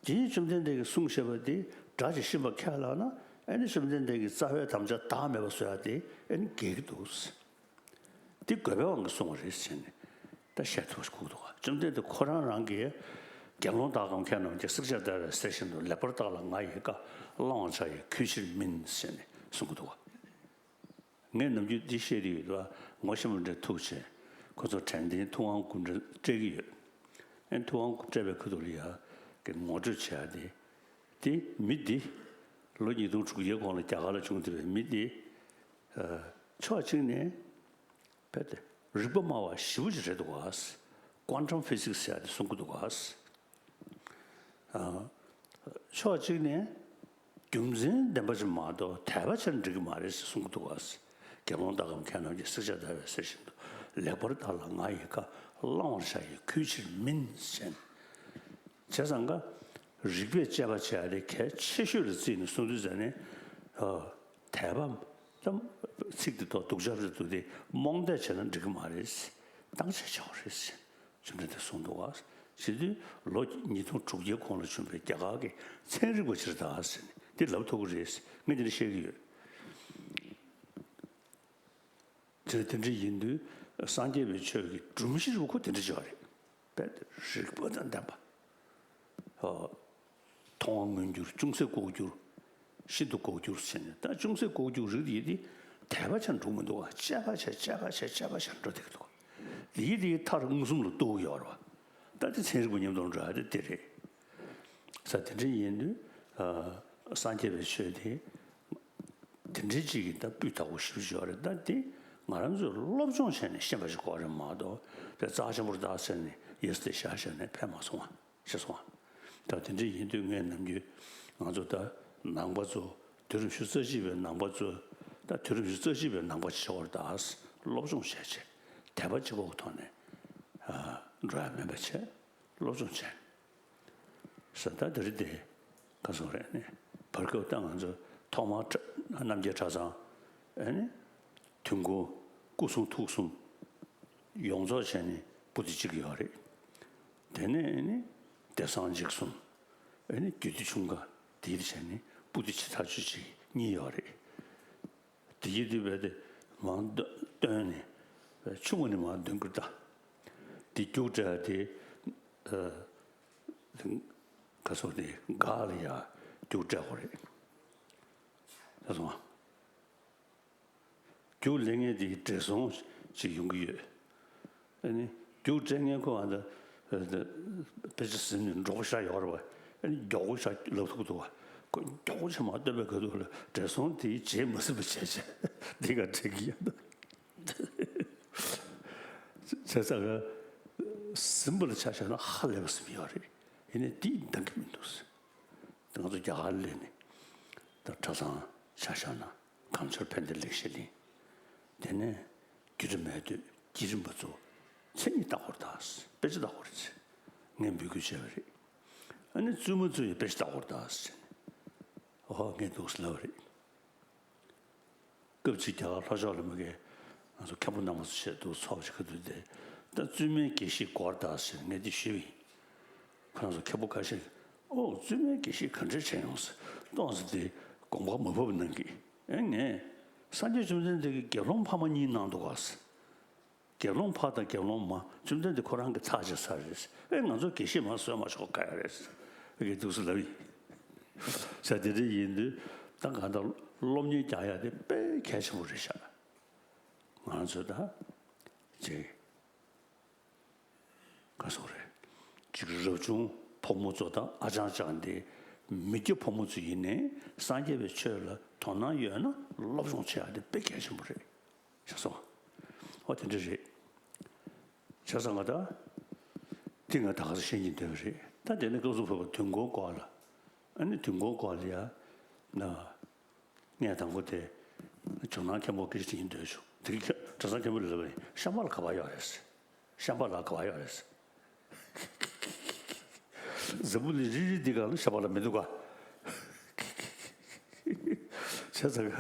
དེའི་བཅོམ་ལྡན་འདས་ཀྱིས་གསུངས་བཞག་པ་དེ་སྒྲ་ཇི་བཞིན་པ་ཁས་བླངས་ན་ཨ་ནི་བཅོམ་ལྡན་འདས་ཀྱི་རྩ་བའི་དམ་བཅའ་བདག་མེད་པ་བཟོ་ཡ་དེ་ཨ་ནི་འགལ་གྱི་འདུག་འདི་དགོས་པའི་དབང་གིས་གསུངས་པ་རེད་ཟེར་ནས་ད་བཤད་ཐུབ་པ་ཞིག་དགོས་ཀྱི་འདུག་ག་བཅོམ་ལྡན་འདས་ཁོ་རང་རང་གིས་དགེ་སློང་དག་གམ་མཁས་རྣམས་ཀྱིས། བསྲེག་བཅད་བརྡར་བའི་གསེར་བཞིན་དུ། ལེགས་པར་བརྟགས་ལ་ང་ཡི་བཀའ། བླང་བར་བྱ་ཡི་གུས་ཕྱིར་མིན་ཟེར་ནས་གསུངས་ཀྱི་འདུག་ག་ངས་ནམ་རྒྱུན་འདི་བཤད་ཀྱི་ཡོད་ལ། ངོ་ཤེས་པ་འདྲ་ཐུག་བྱས་ཁོ་ཚོ་དྲན་རྟེན་ཐུབ་དབང་སྐུ་ཕྲེང་སྤྲད་ཀྱི་ཡོད། ཨེ་ཐུབ་དབང་སྐུ་སྤྲད་པའི་ཁུ་ཐུག་ལ་ཡ་གི་ངོ་སྤྲོད་བྱས་ཏེ། དེ་མི་འདི་ལོ་ཉིས་སྟོང་དྲུག་བརྒྱའི་གོང་ལ་རྒྱ་གར་ལ་བྱུང་བསྡད་པའི་མི་འདི། ཕྱོགས་གཅིག་ནས་རྦད་དེ་རིག་པ་དམའ་བ་ཞེ་པོ་ཅིག་རེད་འདུག་ག། Quantum Physics ཟེར་ཡ་དེ་གསུང་གི་འདུག་ག། ཕྱོགས་གཅིག་ནས་རྒྱུ་མཚན་ལྡན་པ་ཅིག་མ་གཏོགས་དད་པ་ཆེར་འགྲིག་གི་མ་རེད་ཟེར་གསུང་གི་འདུག་ག། དགེ་སློང་དག་གམ་མཁས་རྣམས་ཀྱིས། བསྲེག་བཅད་བརྡར་བའི་གསེར་བཞིན་དུ། ལེགས་པར་བརྟགས་ལ་ང་ཡི་བཀའ། བླང་བར་བྱ་ཡི་གུས་ཕྱིར་མིན་ཟེར། བྱས་ཙང་ཀ་རིགས་པས་དཔྱད་པ་བྱས་ཏེ་གལ་ཆེ་ཤོས་ལ་བརྩིས་ནས་གསུང་དུས་ཙ་ནས། དད་པ་ཙམ་ཚིག་དེ་ཐོག་སྡུག་ཅག་རེད་འདུག་སྟེ་རྨོངས་དད་བྱས་ན་འགྲིག་གི་མ་རེད། བརྟག་དཔྱད་བྱ་དགོས་རེད། བཅོམ་ལྡན་འདས་གསུངས་འདུག་ག། བྱེད་དུས་ལོ་ཉིས་སྟོང་དྲུག་བརྒྱའི་གོང་ལ་བྱུང་བའི་རྒྱ་གར་གྱི་ཚན་རིག་པ་ཅིག་རེད་ད་ཟེར་ནས་འདི་ལབ་ཐུབ་ཀྱི་རེད། ངས་འདི་འདྲ་བཤད་ཀྱི་ཡོད། དེ་དེ་འདྲ་ཡིན་དུས་སངས་རྒྱས་པའི་ཆོས་ཀྱི་སྒྲོམ་གཞི་རུ་ཁོ་དེ་འདྲ་ཅིག་རེད། དཔེ་རིག་པ་དང་ལྡན་པ། ཨོ། མཐོང་བ་མངོན་གྱུར། ཅུང་ཟད་ལྐོག་གྱུར། ཤིན་ཏུ་ལྐོག་གྱུར་ཟེར་ནས། ད་ཅུང་ཟད་ལྐོག་གྱུར་རིགས་དེ་ཡི་དེ་དད་པ་ཆ་འགྲོ་མི་འདུག་ག། དཔྱད་པ་ཆ་དཔྱད་པ་ཆ་དཔྱད་པ་ཆ་འགྲོ་བསྡད་ཀྱི་འདུག་ག། དེ་ཡི་དེ་ཡི་མཐར་མངོན་སུམ་ལ་རྟོགས་ཡོད་རེད་བ། ད་དེ་ཚན་རིག་པ་མཉམ་དུ་འགྲོ་ཡ་དེ་དེ་རེད། ས་དེ་འདྲ་ཡིན་དུས་ཨ། སངས་རྒྱས་པའི་ཆོས་དེ་དེ་འདྲའི་ཅིག་གི་ད་སྤུས་དག་པོ་ཞེ་པོ་ཅིག་ཡོད་རེད། ད་དེ་ང་རང་ཚོས་སློབ་སྦྱོང་བྱས་ནས་ཤེས་པ་ཞིག་དགོས་རེད་མ་གཏོགས་དེ་རྩ་ཆེན་པོ་རེད་ད་ཟེར་ནས་ཡེ་སི་དེ་བཞག་བཞག་ནས་ཕན་མ་སོང་བ། ཤེས་སོང་ང་། ད་དེ་འདྲ་ཡིན་དུས་ངས་ནམ་རྒྱུན་ང་ཚོ་ད་ནང་པ་ཚོ་དུས་རབས་ཉི་ཤུ་རྩ་གཅིག་པའི་ནང་པ་ཚོ་ད་དུས་རབས་ཉི་ཤུ་རྩ་གཅིག་པའི་ནང་པ་ཆགས་པར་ད་སློབ་སྦྱོང་བྱས་བྱས་དད་པ་གཅིག་པོ་གི་ཐོག་ནས་ཨ་འགྲོ་ཡ་མིན་པ་བྱས་སློབ་སྦྱོང་བྱས་ས་ད་དེ་རིང་དེ་ག་སོང་རེད་ནས་བར་སྐབས་ད་ང་ཚོ་ཐོག་མར་གྲྭ་རྣམ་རྒྱལ་གྲྭ་ཚང་ཨ་ནི་དུས་འཁོར་སྐུ་གསུང་ཐུགས་གསུམ་ཡོངས་རྫོགས་བྱས་ནས་པོ་ཏི་གཅིག་ཡོད་རེད། དེ་ནས་ཨ་ནི་བདེ་གསང་འཇིགས་གསུམ། ཨ་ནི་རྒྱུད་སྡེ་ཆུང་ཀ་དེ་བྱས་ནས་པོ་ཏི་ཇི་ལྟར་བཅུ་གཅིག་གཉིས་ཡོད་རེད། དེ་ཡི་དེ་བས་དེ་མང་བཏོན་ནས་ཆུང་བ་ནས་མང་འདོན་གྱི་ད། དེ་རྒྱུགས་སྤྲད་དེ་ག་སོགས་དེ་འགག་ལ་ཡ་རྒྱུགས་སྤྲད་དགོས་རེད། ད་སོང་ང་། རྒྱུགས་ལེན་མཁན་དེ་བགྲེས་སོང་ཅིག་ཡོང་གི་ཡོད། ཨ་ནི་རྒྱུགས་སྤྲད་མཁན་ཁོ་ཨ་ད་དཔེ་ཆ་ཟིན་ནས་འགྲོ་གི་ཤག་ཡོད་རེད་བ། ཨ་ནི་མགྱོགས་པོ་ཤག་ལབ་ཐུབ་འདུག་བ། ཁོ་མགྱོགས་པོ་ཆགས་མ་སྟོན་པའི་ཁ་ཐུག་ལ་བགྲེས་སོང་དེས་བརྗེད་མ་ཟིན་པ་བྱས་བྱས་འདི་ག་འགྲིག་གི་ཡོད། བྱས་ཙང་ཟིན་པ་ལ་ཆ་བཞག་ན་ཧ་ལས་པ་ཟིན་ཡོད་རེད། ཡིན་ནའི་འདི་འདང་གི་མི་འདུག་ད་ང་ཚོ་རྒྱ་གར་སླེབས་ནས་ད་གྲྭ་ཚང་ཆ་བཞག་ན་གངས་ཆོར་ཕན་བདེ་ལེགས་བཤད་གླིང་། དེ་ནས་རྒྱུད་གྲྭ་མེས་སྟོད་བསྐྱེད་རིམ་པ་ཚོ་མཚན་ཉིད་ལྟ་སྐོར་དང་དཔེ་ཆ་ལྟ་སྐོར་ཚེ་ངས་འབོད་སྐུལ་བྱས་པ་རེད། ཨ་ནི་བཙུན་མ་ཚོ་ཡི་དཔེ་ཆ་ལྟ་སྐོར་དང་ཟེར་ནས་ཨོ་ངས་འདུག་སེ་ལབ་པ་རེད། སྐབས་གཅིག་རྒྱ་གར་ལྷོ་ཕྱོགས་ལ་མ་གི་ང་ཚོ་མཁན་པོ་རྣམ་པ་ཚོ་ཆེད་དུ་ཚོགས་ཞིག་ག་དུས་དེ་ད་བཙུན་མའི་དགེ་བཤེས་སྐོར་དང་ཟེར་ངས་འདི་ཞུས་པ་ཡིན། ཁོ་རང་ཚོ་མཁན་པོ་ཁ་ཤས་ཨོ་བཙུན་མའི་དགེ་བཤེས་ག་འདྲས་བྱས་ཡོང་ཟེར་གཏོང་ཟེར་དེ་དགོངས་པ་མ་བབས་གནང་གི། ཨེ་ངས་སངས་རྒྱས་བཅོམ་ལྡན་འདས་ཀྱིས་དགེ་སློང་ཕ་མ་གཉིས་གནང་འདུག་ག་ཟེར། དགེ་སློང་ཕ་དང་དགེ་སློང་མ་བཅོམ་ལྡན་འདས་ཁོ་རང་གི་ཚབ་བྱས་ཚར་རེད། ཨེ་ང་ཚོ་དགེ་བཤེས་མ་གསོལ་མ་ཆོག་ག་ཡ་རེད། ཨེ་འདུག་སེ་ལབ་ཡིན། ས་དེ་འདྲ་ཡིན་དུས་ད་གང་ལྟར་སློབ་གཉེར་རྒྱག་ཡ་དེ་དཔེ་གལ་ཆེན་པོ་རེད་ཤག་ང་ཚོ་ད་ཅིག་ག་སོང་རེད། ཅིག་རབ་བྱུང་ཕོ་མོ་ཚོ་དང་ཨ་ཅང་ཅང་དེ་མི་སྐྱ་ཕོ་མོ་ཚོ་ཡིན་ནའི་སངས་རྒྱས་པའི་ཆོས་ལ་དོ་སྣང་ཡོད་ན་སློབ་སྦྱོང་བྱེད་ཡ་དེ་དཔེ་གལ་ཆེན་པོ་རེད། ཤེས་སོང་། ཨོ་དེ་འདྲ་རེད། བྱས་ཙང་ང་ད་དེ་ང་ད་ག་ཚོད་བཤད་སྙིང་འདོད་པ་རེད། ད་དེ་ནས་སྐབས་སུ་བབས་པ་དུས་འཁོར་སྐོར་ལ། ཨ་ནི་དུས་འཁོར་སྐོར་ལ་ཡ་ན་ངས་དང་པོ་དེ་ཇོ་ནང་མཁན་པོ་སྐད་ཆ་དྲིས་སྙིང་འདོད་བྱུང་། དེ་གི་གྲྭ་ཚང་མཁན་པོ་ལ་ལབ་པ་ཡིན། ཤམ་བྷ་ལ་ག་པར་ཡོད་རེད། ཤམ་བྷ་ལ་ག་པར་ཡོད་རེད། འཛམ་བུ་གླིང་རིལ་རིལ་འདི་ག་ལ་ཤམ་བྷ་ལ་མི་འདུག་ག། བྱས་ཙང་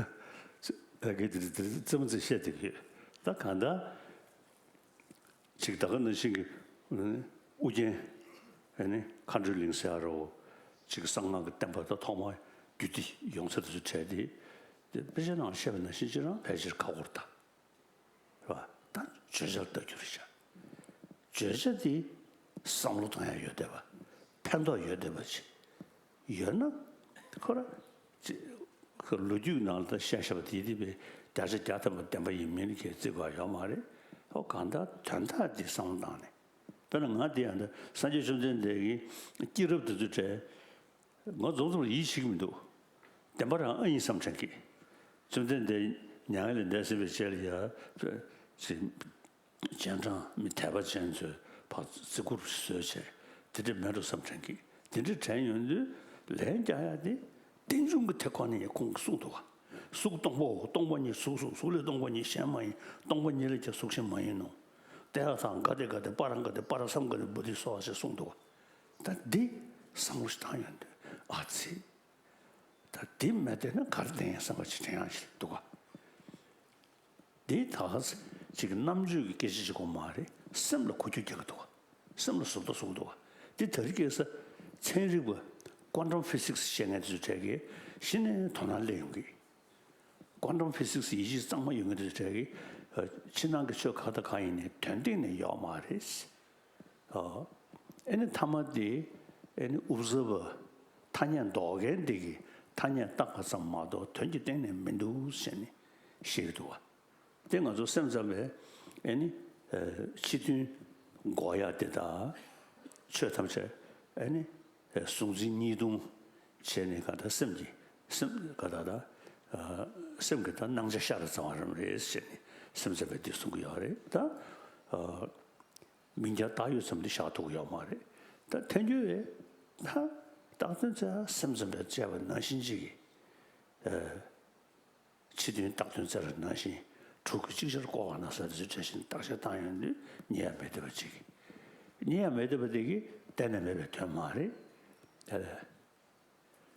ད་གི་དེ་དེ་རྩེད་མོ་རྩེ་བཤད་དེ་གི་ད་གང་ལྟར། ཅིག་ད་ག་ནང་བཞིན་གྱི་ཨུ་རྒྱན་ཨ་ནི་མཁའ་འགྲོའི་གླིང་ཟེར་ཡ་རོ། ཅིག་གསང་སྔགས་ཀྱི་བསྟན་པ་ད་ཐོག་མར་རྒྱུད་སྡེ་ཡོངས་ཚད་དུ་བྲལ་ཏེ། དེ་དཔེ་ཆ་ནང་བཤད་པ་ནང་བཞིན་ཅི་རང་ཕལ་ཆེར་ཁ་སྐོར་དང་། རེད་བ། ད་བརྗོད་བྱར་ལྟ་རྒྱུ་རེད་ཤག་བརྗོད་བྱ་དེ་བསམ་བློ་གཏོང་ཡ་ཡོད་བསྡད་པ། ཕན་ཐོགས་ཡོད་བསྡད་པ་ཅིག་ཡོད་ན་ཁོ་ར་ཅིག་ལོ་རྒྱུས་ནང་ལ་བཤད་བཤད་པ་དེ་དེ་བས་ བརྒྱ་ཆ་བརྒྱ་ཐམ་པ་བདེན་པ་ཡིན་མིན་གྱི་རྩིས་འགོག་ཡོད་མ་རེད། ཨོ་གང་ལྟར་དོན་དག་འདི་བསམ་བློ་བཏང་ནས། དཔེར་ན་ང་འདི་ཡང་འདི་སངས་རྒྱས་བཅོམ་ལྡན་འདས་ཀྱི་སྐྱེས་རབས་དེ་ཚོ་གྲས་ང་འཛོམས་འཛོམས་ལ་ཡིད་ཆེས་ཀྱི་མི་འདུག་བདེན་པ་རང་ཨ་ཡིན་བསམ་དྲན་གི། བཅོམ་ལྡན་འདས་མྱ་ངན་ལས་འདས་ཟིན་པའི་རྗེས་ལ་ཡ། ཅི། སྤྱན་དྲངས་མི་དད་པ་ཅན་ཚོས་ཕར་བརྩི་བཀུར་བཟོས་བྱས་དེ་འདྲ་མེད་འགྲོ་བསམ་དྲན་གི། དེ་འདྲ་དྲན་ཡོང་དུས་ལན་རྒྱག་ཡ་དེ་རྟེན་འབྱུང་གི་དེ་ཁོ་ནས་ཡང་ཁོང་གིས་གསུངས་འདུག་ག་གཟུགས་སྟོང་པའོ། སྟོང་པ་ཉིད་གཟུགས་སོ། གཟུགས་ལས་སྟོང་པ་ཉིད་གཞན་མ་ཡིན། སྟོང་པ་ཉིད་ལས་ཀྱང་གཟུགས་གཞན་མ་ཡིན་ནོ། ཏདྱ་ཐཱ། ག་ཏེ་ག་ཏེ། པཱ་རཾ་ག་ཏེ། པཱ་ར་སཾ་ག་ཏེ། བོ་དྷི་སྭཱ་ཧཱ་ཞེས་གསུངས་འདུག་ག་ད་འདི་བསམ་བློ་ཞིག་བཏང་ཡོང་དུས་ཨ་ཙི། ད་འདི་མེད་བསྡད་ན་ག་རེ་བསྡད་ཡིན་བསམ་པ་ཅིག་དྲན་ཡག་ཅིག་འདུག་ག་འདི་ད་ག་ཅིག་གི་རྣམ་དཔྱོད་ཀྱི་སྐད་ཆ་ཅིག་གོ་མ་རེད། སེམས་ལ་འགུལ་སྐྱོད་རྒྱག་གི་འདུག་ག་སེམས་ལ་ཟུར་ལྟ་ཟུར་འདུག་ག་འདི་ད་རེས་ཀྱི་ས་ཚན་རིག་པ་ཀོན་ཊམ་ཕི་སིག་སི་བཤད་མཁན་དེ་ཚོ་གྲས་ཀྱིས་གཞི་ནས་དོ་སྣང་སླེབས་ཡོང་གི། ཀོན་ཊམ་ཕི་སིག་སི་ཡིད་ཆེས་གཙང་མ་ཡོད་མཁན་དེ་ཚོ་གྲས་ཀྱིས་ཕྱི་ནང་གི་ཆོས་གང་དང་གང་ཡིན་ནའི་དོན་སྟེང་ནས་ཡོད་མ་རེད། ཨ་ནི་ཐ་མ་དེ་ཨ་ནི་ཨོབ་ཟར་བར། ཐ་སྙད་འདོགས་མཁན་དེ་གིས་ཐ་སྙད་བཏགས་པ་ཙམ་མ་གཏོགས་དོན་གྱི་སྟེང་ནས་མི་འདུག་ཟེར་ནས་བཤད་ཀྱི་འདུག་བ། དེ་ང་ཚོ་སེམས་ཙམ་པས་ཨ་ནི་ཕྱི་དོན་འགོག་ཡ་དེ་དང་། ཆོས་ཐམས་ཅད་ཨ་ནི་གཟུང་འཛིན་གཉིས་སྟོང་བྱས་ནས་ག་ད་སེམས་ཀྱི་སེམས་ག་ད་ད་སེམས་ཀྱི་ད་སྣང་ཆ་ཤར་ཙམ་རང་རེད་ཟེར་ནས་སེམས་ཙམ་པས་འདི་གསུང་གི་ཡོད་རེད་ད། མིང་རྐྱང་བཏགས་ཡོད་ཙམ་དུ་བཞག་ཐུབ་ཀྱི་ཡོད་མ་རེད། ད་ཐལ་འགྱུར་བས་ད་བཏགས་དོན་བཙལ་སེམས་ཙམ་པས་དཔྱད་པ་ནང་བཞིན་གཅིག་གིས། ཕྱི་དོན་བཏགས་དོན་བཙལ་བ་ནང་བཞིན་དྲུག་གིས་ཅིག་ཅར་བསྐོར་བ་ན་ཟེར་དེ་ཚོ་བཀྲ་ཤིས་བརྟག་དཔྱད་བཏང་ཡོང་དུས་རྙེད་ཡ་མེད་བསྡད་པ་ཅིག་གིས། རྙེད་ཡ་མེད་བསྡད་པ་དེ་གིས་གཏན་ནས་མེད་པའི་དོན་མ་རེད། དེ་ལས།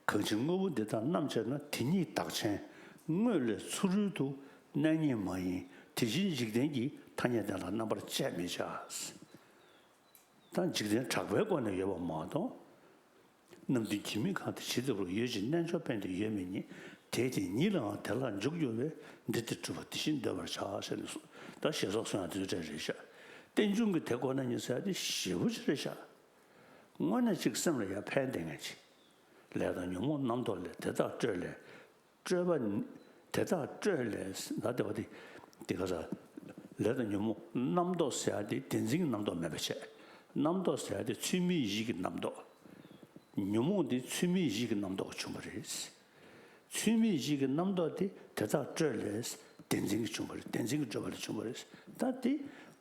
གང་ཕྱིར་དངོས་པོ་འདི་དག་རྣམ་དཔྱད་ན། དེ་ཉིད་བདག་ཆེན་དངོས་ལས་ཚུ་རོལ་ཏུ་གནས་ངེས་མ་ཡིན། དེ་ཕྱིར་འཇིག་རྟེན་གྱི་ཐ་སྙད་དེ་ལ་རྣམ་པར་དཔྱད་མི་བྱ། ད་འཇིག་རྟེན་གྲགས་པའི་སྒོ་ནས་ཡོད་པ་མ་གཏོགས། རྣམ་བདེན་གྱི་མིང་གང་དེ་ཇི་ལྟ་བུར་ཡོད་ཅིང་རྣལ་འབྱོར་ཕན་བདེ་ཡོད་མི་ཉིད་དེ་དེ་ཉིད་ལའང་དེ་ལ་འཇུག་འགྱུར་བས། འདི་ལྟར་གྲུབ་པ་དེ་བཞིན་འདོད་པར་བྱ་ཟེར་ནས་གསུངས། ད་ཞེ་སོགས་གསུང་ཡང་དེ་ཚོ་གྲས་རེད་ཤག་རྟེན་འབྱུང་གི་དེ་ཁོ་ན་ཉིད་ཟེར་ཡ་དེ་ཞེ་པོ་ཅིག་རེད་ཤག་དངོས་གནས་ཅིག་སེམས་ལ་ཡང་ཕན་བདེ་ངེས་ཅིག་ལས་དང་ཉོན་མོངས་རྣམ་རྟོག་ལས་དེ་དག་སྤྲོས་ལས། སྤྲོས་པ་ནི་དེ་དག་སྤྲོས་ལས་ཟེར་ན་དེ་བ་དེ་དེ་ག་ས་ལས་དང་ཉོན་མོངས་རྣམ་རྟོག་ཟེར་ཡ་དེ་བདེན་འཛིན་གྱི་རྣམ་རྟོག་མེད་པ་བྱས། རྣམ་རྟོག་ཟེར་ཡ་དེ་ཚུལ་མིན་ཡིད་ཀྱི་རྣམ་རྟོག་ཉོན་མོངས་དེ་ཚུལ་མིན་ཡིད་ཀྱི་རྣམ་རྟོག་བྱུང་བ་རེད། ཚུལ་མིན་ཡིད་ཀྱི་རྣམ་རྟོག་དེ་དེ་དག་སྤྲོས་ལས་བདེན་འཛིན་གྱིས་བྱུང་བ་རེད། བདེན་འཛིན་གྱི་སྤྲོས་པ་ལས་བྱུང་བ་རེད། ད་དེ་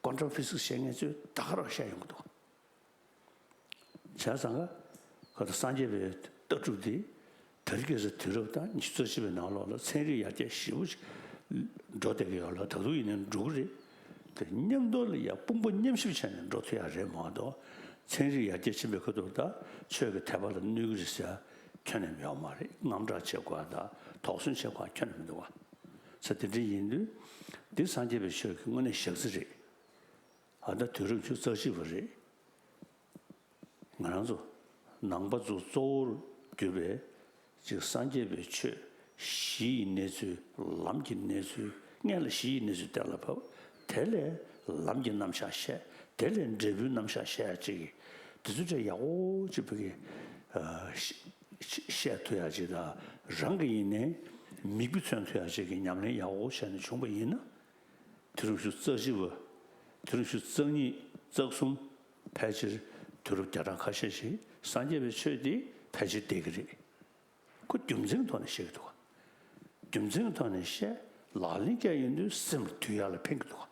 ཀོན་ཊམ་ཕི་སིག་སི་བཤད་མཁན་ཚོས་ད་ག་རང་བཤད་ཡོང་གི་འདུག་བྱས་ཙང་ཀ་ཁོ་ད་སངས་རྒྱས་པའི་ལྟ་གྲུབ་འདི་དེ་རིང་ཁ་སང་དུས་རབས་ད་ཉི་ཤུ་རྩ་གཅིག་པའི་ནང་ལོགས་ལ་ཚན་རིག་ཡར་རྒྱས་ཞེ་པོ་ཅིག་འགྲོ་བསྡད་ཀྱི་ཡོད་ལ། ད་དུང་ཡིན་ནའི་འགྲོ་གི་རེད། དེ་མཉམ་དུ་ལ་ཡ་དཔུང་པ་མཉམ་གཤིབ་བྱས་ནས་འགྲོ་ཐུབ་ཡ་རེད་མ་གཏོགས། ཚན་རིག་ཡར་རྒྱས་ཕྱིན་པའི་ཁ་ཐུག་ད་ཆོས་ཀྱི་དད་པ་ལ་གནོད་ཀྱི་རེད་ཟེར་ཡ་ཁྱོན་ནས་ཡོད་མ་རེད། དངངས་སྐྲག་བྱེད་དགོས་ཡ་ད་དོགས་ཟོན་བྱེད་དགོས་ཡ་ཁྱོན་ནས་མི་འདུག་བ། ས་དེ་འདྲ་ཡིན་དུས་འདི་སངས་རྒྱས་པའི་ཆོས་ཀྱི་དངོས་གནས་ཞག་རྩི་རེད། ཨ་ད་དུས་རབས་ཉི་ཤུ་རྩ་གཅིག་པ་རེད། ང་རང་ཚོ་ནང་པ་ཚོ་གཙོ་བོར་གྱུར་པའི་ཅིག་སངས་རྒྱས་པའི་ཆོས་གཞི་ཡི་གནས་ཚུལ། ལམ་གྱི་གནས་ཚུལ། སྔོན་ལ་གཞི་ཡི་གནས་ཚུལ་གཏན་ལ་ཕབ། དེ་ལས་ལམ་གྱི་རྣམ་གཞག་བཤད། དེ་ལས་འབྲས་བུའི་རྣམ་གཞག་བཤད་ཡ་ཅིག་གི་དེ་ཚོ་འདྲ་ཡག་པོ་ཅིག་བོད་ཀྱི་ཨ་བཤད་ཐུབ་ཡ་ཅིག་དང་། རང་གི་ཡིན་ནའི་མིག་དཔེ་མཚོན་ཐུབ་ཡ་ཅིག་གི་ཉམས་ལེན་ཡག་པོ་བྱས་ནས་བྱུང་པ་ཡིན་ན། དུས་རབས་ཉི་ཤུ་རྩ་གཅིག་པ། དུས་རབས་ཉི་ཤུ་རྩ་གཉིས། རྩ་གསུམ། ཕལ་ཆེར་དུས་རབས་བརྒྱ་ཕྲག་ཁ་ཤས་ཤིག་སངས་རྒྱས་པའི་ཆོས་འདི་ཕལ་ཆེར་བསྡད་ཀྱི་རེད། ཁོ་རྒྱུ་མཚན་ཐོག་ནས་བཤད་ཀྱི་འདུག་ག་རྒྱུ་མཚན་ཐོག་ནས་བཤད། ལག་ལེན་བསྟར་ཡོང་དུས་སེམས་ལ་དུས་ཡར་ལ་ཕན་གྱི་འདུག་ག་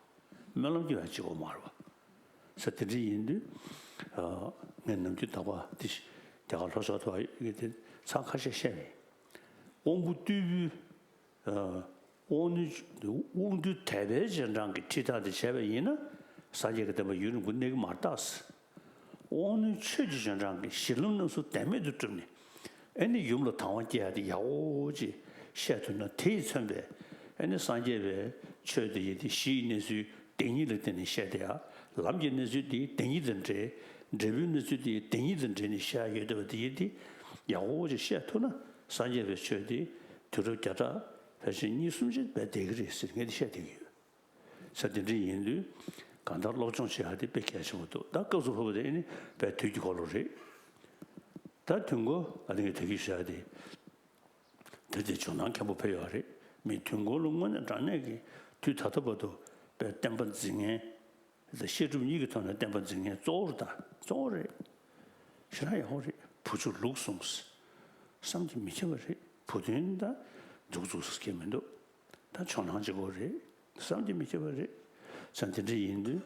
སྨོན་ལམ་སྐྱེ་བ་གཅིག་པོ་མ་རེད་བ། ས་དེ་འདྲ་ཡིན་དུས། ཨ་ངས་ནམ་རྒྱུན་དག་པ་འདི་རྒྱ་གར་ལྷོ་ཕྱོགས་ཐོག་ཡོད་དེ་ཚང་ཁ་ཤས་བཤད་མེད། དབང་པོ་རྟུལ་པོའི་ཨ་དབང་རྣོན་དབང་རྟུལ་དད་པའི་རྗེས་འབྲང་གི་ཁྲིད་ཐག་དེ་བྱས་པ་ཡིན་ན། སངས་རྒྱས་ཀྱི་བསྟན་པ་ཡུན་རིང་པོ་གནས་ཀྱི་མ་རེད་ད། དབང་རྣོན་ཆོས་ཀྱི་རྗེས་འབྲང་གི་གཞི་ལམ་རྣམ་གསུམ་བདེན་མེད་དུ་གྲུབ་ནས། ཨེ་ནི་ཡུམ་ལ་དང་བ་སྐྱེ་ཡ་དེ་ཡག་པོ་ཅིག་བཤད་ཐུབ་ན། དེས་མཚོན་པའི་ཨེ་ནི་སངས་རྒྱས་པའི་ཆོས་དེ་ཡི་དེ་གཞི་ཡི་གནས་ཚུལ་བདེན་གཉིས་ལ་བརྟེན་ནས་བཤད་དེ་ཡ། ལམ་གྱི་གནས་ཚུལ་དེ་བདེན་གཉིས་དང་འབྲེལ། འབྲས་བུའི་གནས་ཚུལ་དེ་བདེན་གཉིས་དང་འབྲེལ་ནས་བཤད་ཡ་ཡོད་བསྡད་པ་དེ་ཡི་དེ་ཡག་པོ་ཅིག་བཤད་ཐུབ་ན། སངས་རྒྱས་པའི་ཆོས་དེ་དུས་རབས་བརྒྱ་ཕྲག་ཕལ་ཆེར་གཉིས་གསུམ་ཅིག་བསྡད་ཀྱི་རེད་ཟེར་ངས་དེ་བཤད་བསྡད་ཀྱི་ཡོད། ས་དེ་འདྲ་ཡིན་དུས་གང་ལྟར་སློབ་སྦྱོང་བྱེད་ཡ་དེ་དཔེ་གལ་ཆེན་པོ་འདུག་ད་སྐབས་སུ་བབས་པ་དེ་ཨེ་ནི་དཔེ་དུས་ཀྱི་འཁོར་ལོ་རེད། ད་དུས་འཁོར་ཨ་ནི་ངས་དེ་གི་བཤད་ཡ་དེ། དེ་དེ་ཇོ་ནང་མཁན་པོ་ཕེབས་ཡོད་རེད། མི་དུས་འཁོར་ལ་དངོས་གནས་དྲང་གནས་ཀྱི་དུས་ད་ལྟ་བར་དུ་དཔེ་བསྟན་པ་འཛིན་མཁན་དང་བཤད་སྒྲུབ་གཉིས་ཀྱི་ཐོག་ནས་བསྟན་པ་འཛིན་མཁན་གཙོ་བོ་རེད་ད། གཙོ་བོ་རེད། ཞེ་དྲག་ཡག་པོ་རེད། བུ་ཆུང་ལུག་གསུངས། བསམ་གྱིས་མི་ཁྱབ་པ་རེད། བུ་སྟོན་ད་འདུག་འཛུགས་སུ་སྐྱེ་མི་འདུག་ད་ཇོ་ནང་གཅིག་པོ་རེད། བསམ་གྱིས་མི་ཁྱབ་པ་རེད། ས་དེ་འདྲ་ཡིན་དུས་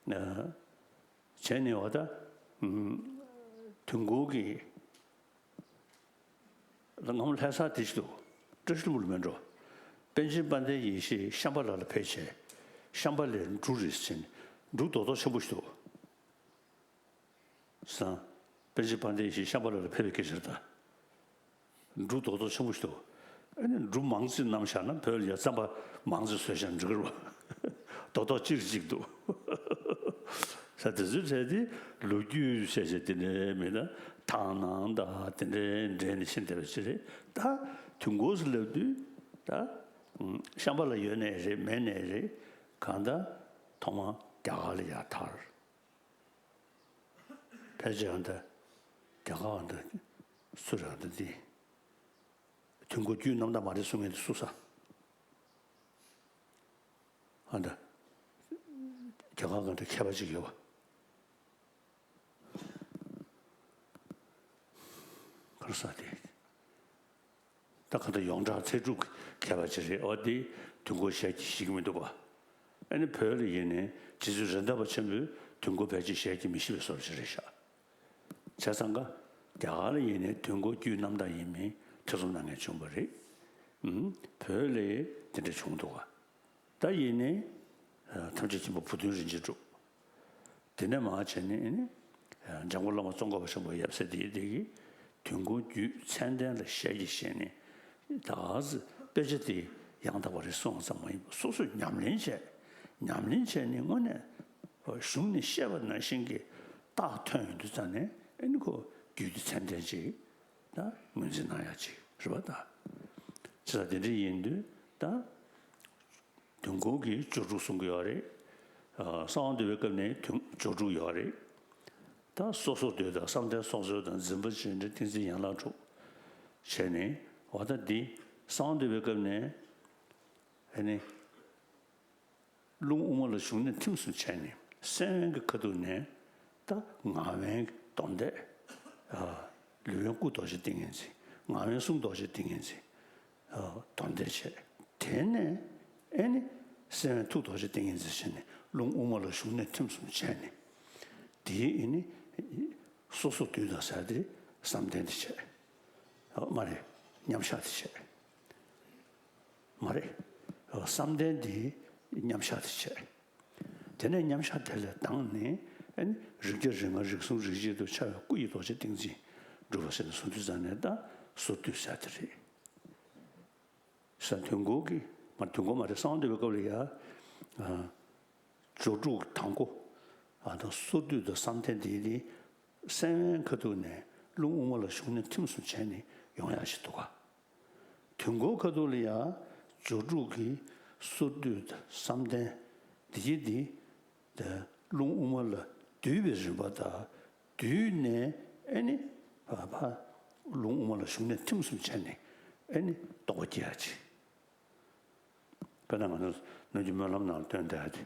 བྱས་ནས་བ་ད་དུས་འཁོར་གྱི་ལ་ངམ་ལྷ་ས་དེ་ཞིག་ཏུ་བཀྲ་ཤིས་ལྷུན་པོ་ལ་མེད་འགྲོ། པཎ་ཆེན་དཔལ་ལྡན་ཡེ་ཤེས་ཤམྦྷ་ལ་ལ་ཕེབས་བྱས་ཤམྦྷ་ལའི་འབྲུ་རེད་ཟེར་ནས་འབྲུ་རྡོག་རྡོག་ཆེན་པོ་ཞིག་འདུག་བསམ། པཎ་ཆེན་དཔལ་ལྡན་ཡེ་ཤེས་ཤམྦྷ་ལ་ལ་ཕེབས་པའི་སྐད་ཆ་རེད་ད། འབྲུ་རྡོག་རྡོག་ཆེན་པོ་ཞིག་འདུག་ཨ་ནི་འབྲུ་མང་ཙམ་བསྣམས་བཞག་ན་བོད་ལ་ཡ་རྩམ་པ་མང་ཙམ་བཟོས་བཞག་འགྲིག་གི་རེད་བ། རྡོག་རྡོག་གཅིག་གཅིག་འདུག་ས་དེ་ཚོའི་གྲས་དེ་ལོ་རྒྱུས་བཤད་བྱས་དེ་འདྲའི་མེད་ན་དག་སྣང་དང་དེ་འདྲའི་འདྲེས་ནས་ཕྱིན་བསྡད་པ་ཅིག་རེད་ད། དུས་འཁོར་ཟེར་ལབ་དུས་ད་ཤམྦྷ་ལ་ཡོད་ནའི་རེད་མེད་ནའི་རེད། གང་ལྟར་ཐོག་མར་རྒྱ་གར་ལ་ཡར་དར། ཕལ་ཆེར་ཨ་འདི་རྒྱ་གར་ཨ་འདི་སུ་རེད། ཨ་འདི་འདི་དུས་འཁོར་རྒྱུད་རྣམ་དག་མ་རེད་གསུང་མཁན་དེ་སུ་ས། ཨ་འདི་རྒྱ་གར་ག་འདྲ་མཁས་པ་ཅིག་ཡོད་པ། ག་རེ་ཟེར་དེ། ད་ག་འདྲ་ཡོངས་གྲགས་ཚེ་སྒྲུབ་མཁས་པ་ཅིག་རེད། ཨོ་དེ་དུས་འཁོར་ཞལ་གྱིས་བཞེས་ཀྱི་མི་འདུག་པ། ཨ་ནི་བོད་ལ་ཡིན་ནའི་རྗེ་བཙུན་རེད་མདའ་བ་ཆེན་པོས་དུས་འཁོར་ཕལ་ཆེར་ཞལ་གྱིས་མི་བཞེས་པའི་བཟོ་འདྲ་ཅིག་རེད་ཤག་བྱས་ཙང་ཀ་རྒྱ་གར་ལ་ཡིན་ནའི་དུས་འཁོར་རྒྱུད་རྣམ་དག་ཡིན་མིན་ཐེ་ཚོམ་གནང་མཁན་བྱུང་བ་རེད། ཨུམ། བོད་ལ་དེ་འདྲ་བྱུང་འདུག་ག་ད་ཡིན་ནའི་ཐམས་ཅད་མཁྱེན་པ་བུ་སྟོན་རིན་ཆེན་གྲུབ། དེ་ནས་མར་བྱས་ནས་ཨེ་ནི་འཇམ་མགོན་བླ་མ་ཙོང་ཁ་པ་ཆེན་པོ་ཡབ་སྲས་དེ་དེ་གིས་དུས་འཁོར་རྒྱུད་མཚན་ལྡན་ལ་ཞལ་གྱིས་བཞེས་ནས་ད་ག་ཟེ་དཔེ་ཆ་དེ་ཡང་དག་པ་རེད་གསུངས་ཙམ་མ་ཡིན་པར་སོ་སོས་ཉམས་ལེན་བྱས། ཉམས་ལེན་བྱས་ནས་དངོས་གནས་གཞུང་ནས་བཤད་པ་ནང་བཞིན་གྱི་རྟགས་ཐོན་ཡོང་དུས་ཙང་ནས་ཨེ་ནི་ཁོ་རྒྱུད་སྡེ་མཚན་ལྡན་ཅིག་ད་ངོས་འཛིན་གནང་ཡག་ཅིག་རེད་པ་ད། བྱས་ཙང་དེ་འདྲ་ཡིན་དུས་ད། དུས་འཁོར་གྱི་སྦྱོར་དྲུག་གསུང་གི་ཡོད་རེད། ཨ། གསང་བ་འདུས་པའི་སྐབས་ནས་དུས་སྦྱོར་དྲུག་ཡོད་རེད། ད་སོ་སོར་སྡུད་དང་བསམ་གཏན་སྲོག་རྩོལ་དང་འཛིན་པ་བཅས་འདྲ་ཏིང་འཛིན་ཡན་ལག་དྲུག་བྱས་ནས་འོ་ད་འདི་གསང་བ་འདུས་པའི་སྐབས་ནས་ཨ་ནི་རླུང་དབུ་མ་ལ་ཞུགས་གནས་ཐིམ་གསུམ་བྱས་ནས་སེམས་དབེན་གྱི་ཁ་ཐུག་ནས་ད་ངག་དབེན་གྱི་མདོ་འདོན། ཨ། ལུས་དབེན་སྐུ་རྡོ་རྗེ་ཏིང་ངེ་འཛིན། ངག་དབེན་གསུང་རྡོ་རྗེ་ཏིང་ངེ་འཛིན། ཨ། མདོ་འདོན་བྱས། དེ་ནས་ཨེ་ནི་སེམས་དབེན་ཐུགས་རྡོ་རྗེ་ཏིང་ངེ་འཛིན་བྱས་ནས་རླུང་དབུ་མ་ལ་ཞུགས་གནས་ཐིམ་གསུམ་བྱས་ནས། དེའི་ཨེ་ནི་སོ་སོར་སྡུད་དང་ཟེར་དེ་བསམ་གཏན་དེ་བྱས། ཨ། མ་རེད། མཉམ་བཞག་དེ་བྱས། མ་རེད། བསམ་གཏན་འདི་མཉམ་བཞག་དེ་བྱས། དེ་ནས་མཉམ་བཞག་དེ་ལས་ལྡང་ནས་ཨ་ནི་རིགས་བརྒྱ་རིགས་ལྔ་རིགས་གསུམ་རིགས་གཅིག་ཏུ་འཆར་བའི་སྐུ་ཡི་རྡོ་རྗེ་ཏིང་འཛིན་འགྲུབ་པ་ཟེར་ནས་གསུང་དུས་ཙང་ནས་ད་སོར་སྡུད་ཟེར་དེ་རེད། ས་དུས་འཁོར་གྱི་མ་དུས་འཁོར་མ་རེད། གསང་བ་འདུས་པའི་སྐབས་ལ་ཡ། ཨ། སྦྱོར་དྲུག་དང་པོ། ཨ། ད་སོར་སྡུད་དང་བསམ་གཏན་འདི་ནི་སེམས་དབེན་ཁ་ཐུག་ནས་རླུང་དབུ་མ་ལ་ཞུགས་གནས་ཐིམ་གསུམ་བྱས་ནས་ཡོང་ཡག་ཞིག་འདུག་ག་དུས་འཁོར་ཁ་ཐུག་ལ་ཡང་སྦྱོར་དྲུག་གི་སོར་སྡུད་དང་བསམ་གཏན་འདི་གྱིས་འདི་རླུང་དབུ་མ་ལ་བསྡུས་པའི་རིམ་པ་དང་བསྡུས་ནས་ཨེ་ནི་ཕ་ཕ་རླུང་དབུ་མ་ལ་ཞུགས་གནས་ཐིམ་གསུམ་བྱས་ནས་ཨེ་ནི་རྟོགས་པ་སྐྱེ་ཡག་ཅིག་དཔེར་ན་ང་ཚོ་ནམ་རྒྱུན་སྨོན་ལམ་ནང་བཏོན་བསྡད་དེ།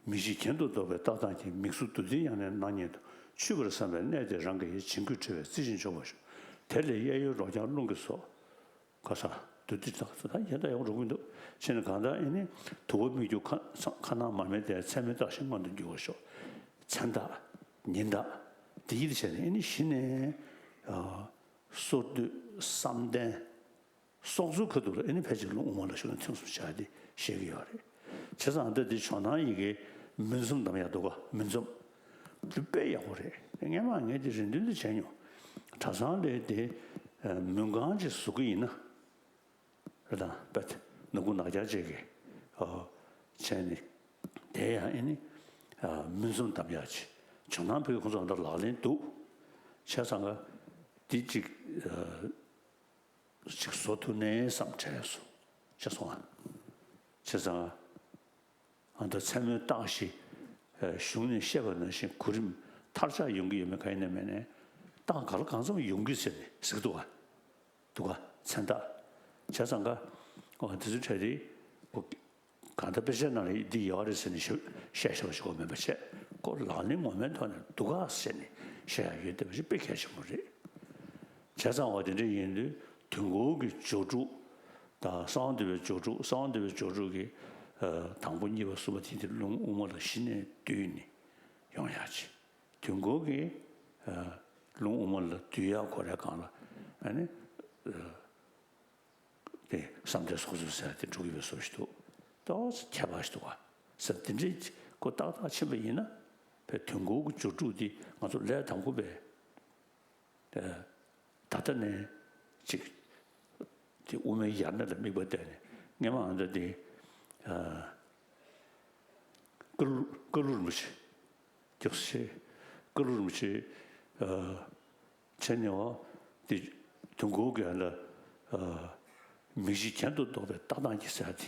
མི་ཤེས་གྱེན་དུ་ལྡོག་པའི་རྟགས་དང་གྱེས། མིག་ཟུར་བདུད་རྩིའི་དབྱངས་ལས་རྣ་ཉིད་དུ། ཆུད་པར་བསམ་པའི་གནད་དེ་རང་གི་ཡིད། བྱིང་རྒོད་འཁྲུལ་པའི་རྩི་ཤིང་འཇོམས་པར་ཤོག་དེ་ལས་གཡས་གཡོན་རོ་རྐྱང་རླུང་གི་སྲོག་ཁ་ས་བདུད་རྩི་ད་ད་ཡ་ད་ཡོང་རུང་མི་འདུག་ཕྱིན་ནས་གང་ལྟར་ཨེ་ནི་དུ་བ་སྨིག་རྒྱུ་ཁ་ཁ་ནང་མར་མེ་དེ་མཚན་མོའི་རྟགས་བཞིན་མངོན་དུ་འགྱུར་བར་ཤོག་མཚན་རྟགས་ཉིན་རྟགས་དེ་ཡིད་བྱས་ནས་ཨེ་ནི་གཞི་ནས་སོར་སྡུད་བསམ་གཏན། སྲོག་རྩོལ་ཁ་ཐུག་ལ་ཨེ་ནི་ཕལ་ཆེར་རླུང་དབུ་མ་ལ་ཞུགས་ནས་ཐིམ་གསུམ་བྱ་སྟེ་བཤད་ཀྱི་ཡོད་རེད། བྱས་ཙང་ད་འདི་ཇོ་ནང་ཡི་གེ་མུན་འཛོམས་གཏམ་ཡག་འདུག་ག་མུན་འཛོམས། འདི་དཔེ་ཡག་པོ་རེད། སྔན་མ་ངས་འདི་རེ་འདུན་འདི་བྱས་མྱོང་། གྲྭ་ཚང་ལས་དེ་མུན་ཁང་ཅིག་བཟོ་གི་ཡིན་ན། རེད་དང་དཔེ་ནག་ཁུང་ནག་རྐྱང་ཅིག་གི་ཨོ་བྱས་ནས་དེ་ཡང་ཨེ་ནི་མུན་འཛོམས་གཏམ་ཡག་ཅིག་ཇོ་ནང་བོད་ཁོང་ཚོ་འདི་ལག་ལེན་འདུག་བྱས་ཙང་ག་འདི་ཅིག་ཅིག་བཟོ་ཐུབ་ནས་བསམ་བྱས་སོང་། བྱས་སོང་ཨ། བྱས་ཙང་ཨ་ད་མཚན་མོའི་རྟགས་ཤིག་ཞུགས་ནས་བཤད་པ་ནང་བཞིན་གོ་རིམ་མཐར་ཆགས་ཡོང་གི་ཡོད་མེད་ག་ཡིན་ན་མེད་ནས་རྟགས་ག་ལ་གང་འཚམ་ཡོང་གི་ཟེར་ནས་ཟེར་གི་འདུག་ག་འདུག་ག་མཚན་རྟགས། བྱས་ཙང་ག་ ཨོ་དེ་ཚོའི་གྲས་དེ་ཁོ་གང་ལྟར་དཔེ་ཆའི་ནང་ལ་འདི་ཡོད་རེད་ཟེར་ནས་བཤད་བཤད་བཞག་པ་ཞིག་མིན་པ་བྱས། ཁོ་ལག་ལེན་ངོ་མའི་ཐོག་ནས་འདུག་ག་ཟེར་ནས་བཤད་ཡ་ཡོད་བསྡད་པ་ཞིག་དཔེ་གལ་ཆེན་པོ་རེད། བྱས་ཙང་བ་དེ་འདྲ་ཡིན་དུས་དུས་འཁོར་གྱི་སྦྱོར་དྲུག་དང་གསང་བ་འདུས་པའི་སྦྱོར་དྲུག་གསང་བ་འདུས་པའི་སྦྱོར་དྲུག་གི་དང་པོ་གཉིས་པ་གསུམ་པ་དེ་དེ་རླུང་དབུ་མ་ལ་གཞི་ནས་བསྡུས་ནས་ཡོང་ཡག་ཅིག་དུས་འཁོར་གྱི་རླུང་དབུ་མ་ལ་བསྡུ་ཡག་གོ་རེ་གང་ལ་ཨ་ནི། དེ་བསམ་གཏན་སོ་སོ་ཟེར་དེ་འགྲོ་གི་པའི་བཟོ་ཞིག་འདུག་ཏོག་ཙམ་ཁྱད་པར་ཞིག་འདུག་ག་ཟེར་དེ་འདྲའི་ཁོ་ཏག་ཏག་ཕྱིན་པ་ཡིན་ན་བས་དུས་འཁོར་གྱི་སྦྱོར་དྲུག་འདི་ང་ཚོ་ལས་དང་པོ་བས་ད་ལྟ་ནས་ཅིག་དེ་དབུ་མའི་ཡར་སྣེ་ལ་དམིགས་པ་གཏད་ནས་སྔས་མ་ཨ་འདྲ་དེ་ཀ་ལུ་ཀ་ལུ་རིན་པོ་ཆེ། སྐྱབས་སུ་མཆི། ཀ་ལུ་རིན་པོ་ཆེ་ཨ་བྱས་ནས་འོ་དེ་དུས་འཁོར་གྱི་ཨ་ལ་ཨ་མིག་ཤེས་གྱེན་དུ་ལྡོག་པའི་ལྟ་སྟངས་ཀྱི་ཟེར་དེ་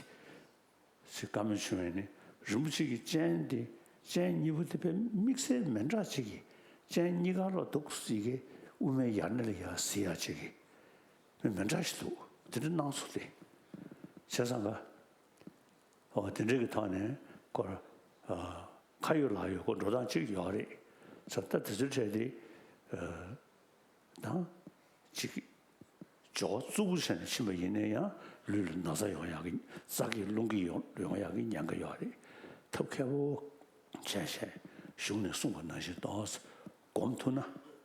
ཞིག་བཀའ་མོལ་བྱུང་བས་ནི་རིན་པོ་ཆེ་གི་སྤྱན་དེ་སྤྱན་གཉིས་པོ་དེ་དཔེ་དམིགས་བསལ་མི་འདྲ་ཅིག་གིས་སྤྱན་གཉིས་ཀ་ལ་འདུག་སྲིད་ཀྱི་དབུ་མའི་ཡར་སྣེ་ལ་ཡར་གཟིགས་ཡག་ཅིག་གིས་མི་མི་འདྲ་ཞིག་འདུག་དེ་འདྲ་སྣང་ཚུལ་དེ་བྱས་ཙང་ག་ཨོ་དེ་འདྲ་གི་ཐོག་ནས་སྐོར་ཨ་ཁ་ཡོད་ལག་ཡོད་སྐོར་འགྲོ་སྟངས་གཅིག་ཡོད་རེད་ཟེར། ད་དེ་ཚོའི་གྲས་དེ་ཨ་དང་གཅིག་སྦྱོར་བ་རྩུབ་པོ་བྱས་ནས་ཕྱིན་པ་ཡིན་ན་ཡང་ལུས་ལ་ན་ཚ་ཡོང་ཡག་གི་རྩ་གི་རླུང་གི་ཡོང་ཡོང་ཡག་གི་ཉེན་ཁ་ཡོད་རེད། ཐབས་མཁས་པོ་བྱས་བྱས་གཞུང་ནས་གསུངས་པ་ནང་བཞིན་ཏོག་ཙམ་སྒོམ་ཐུབ་ན་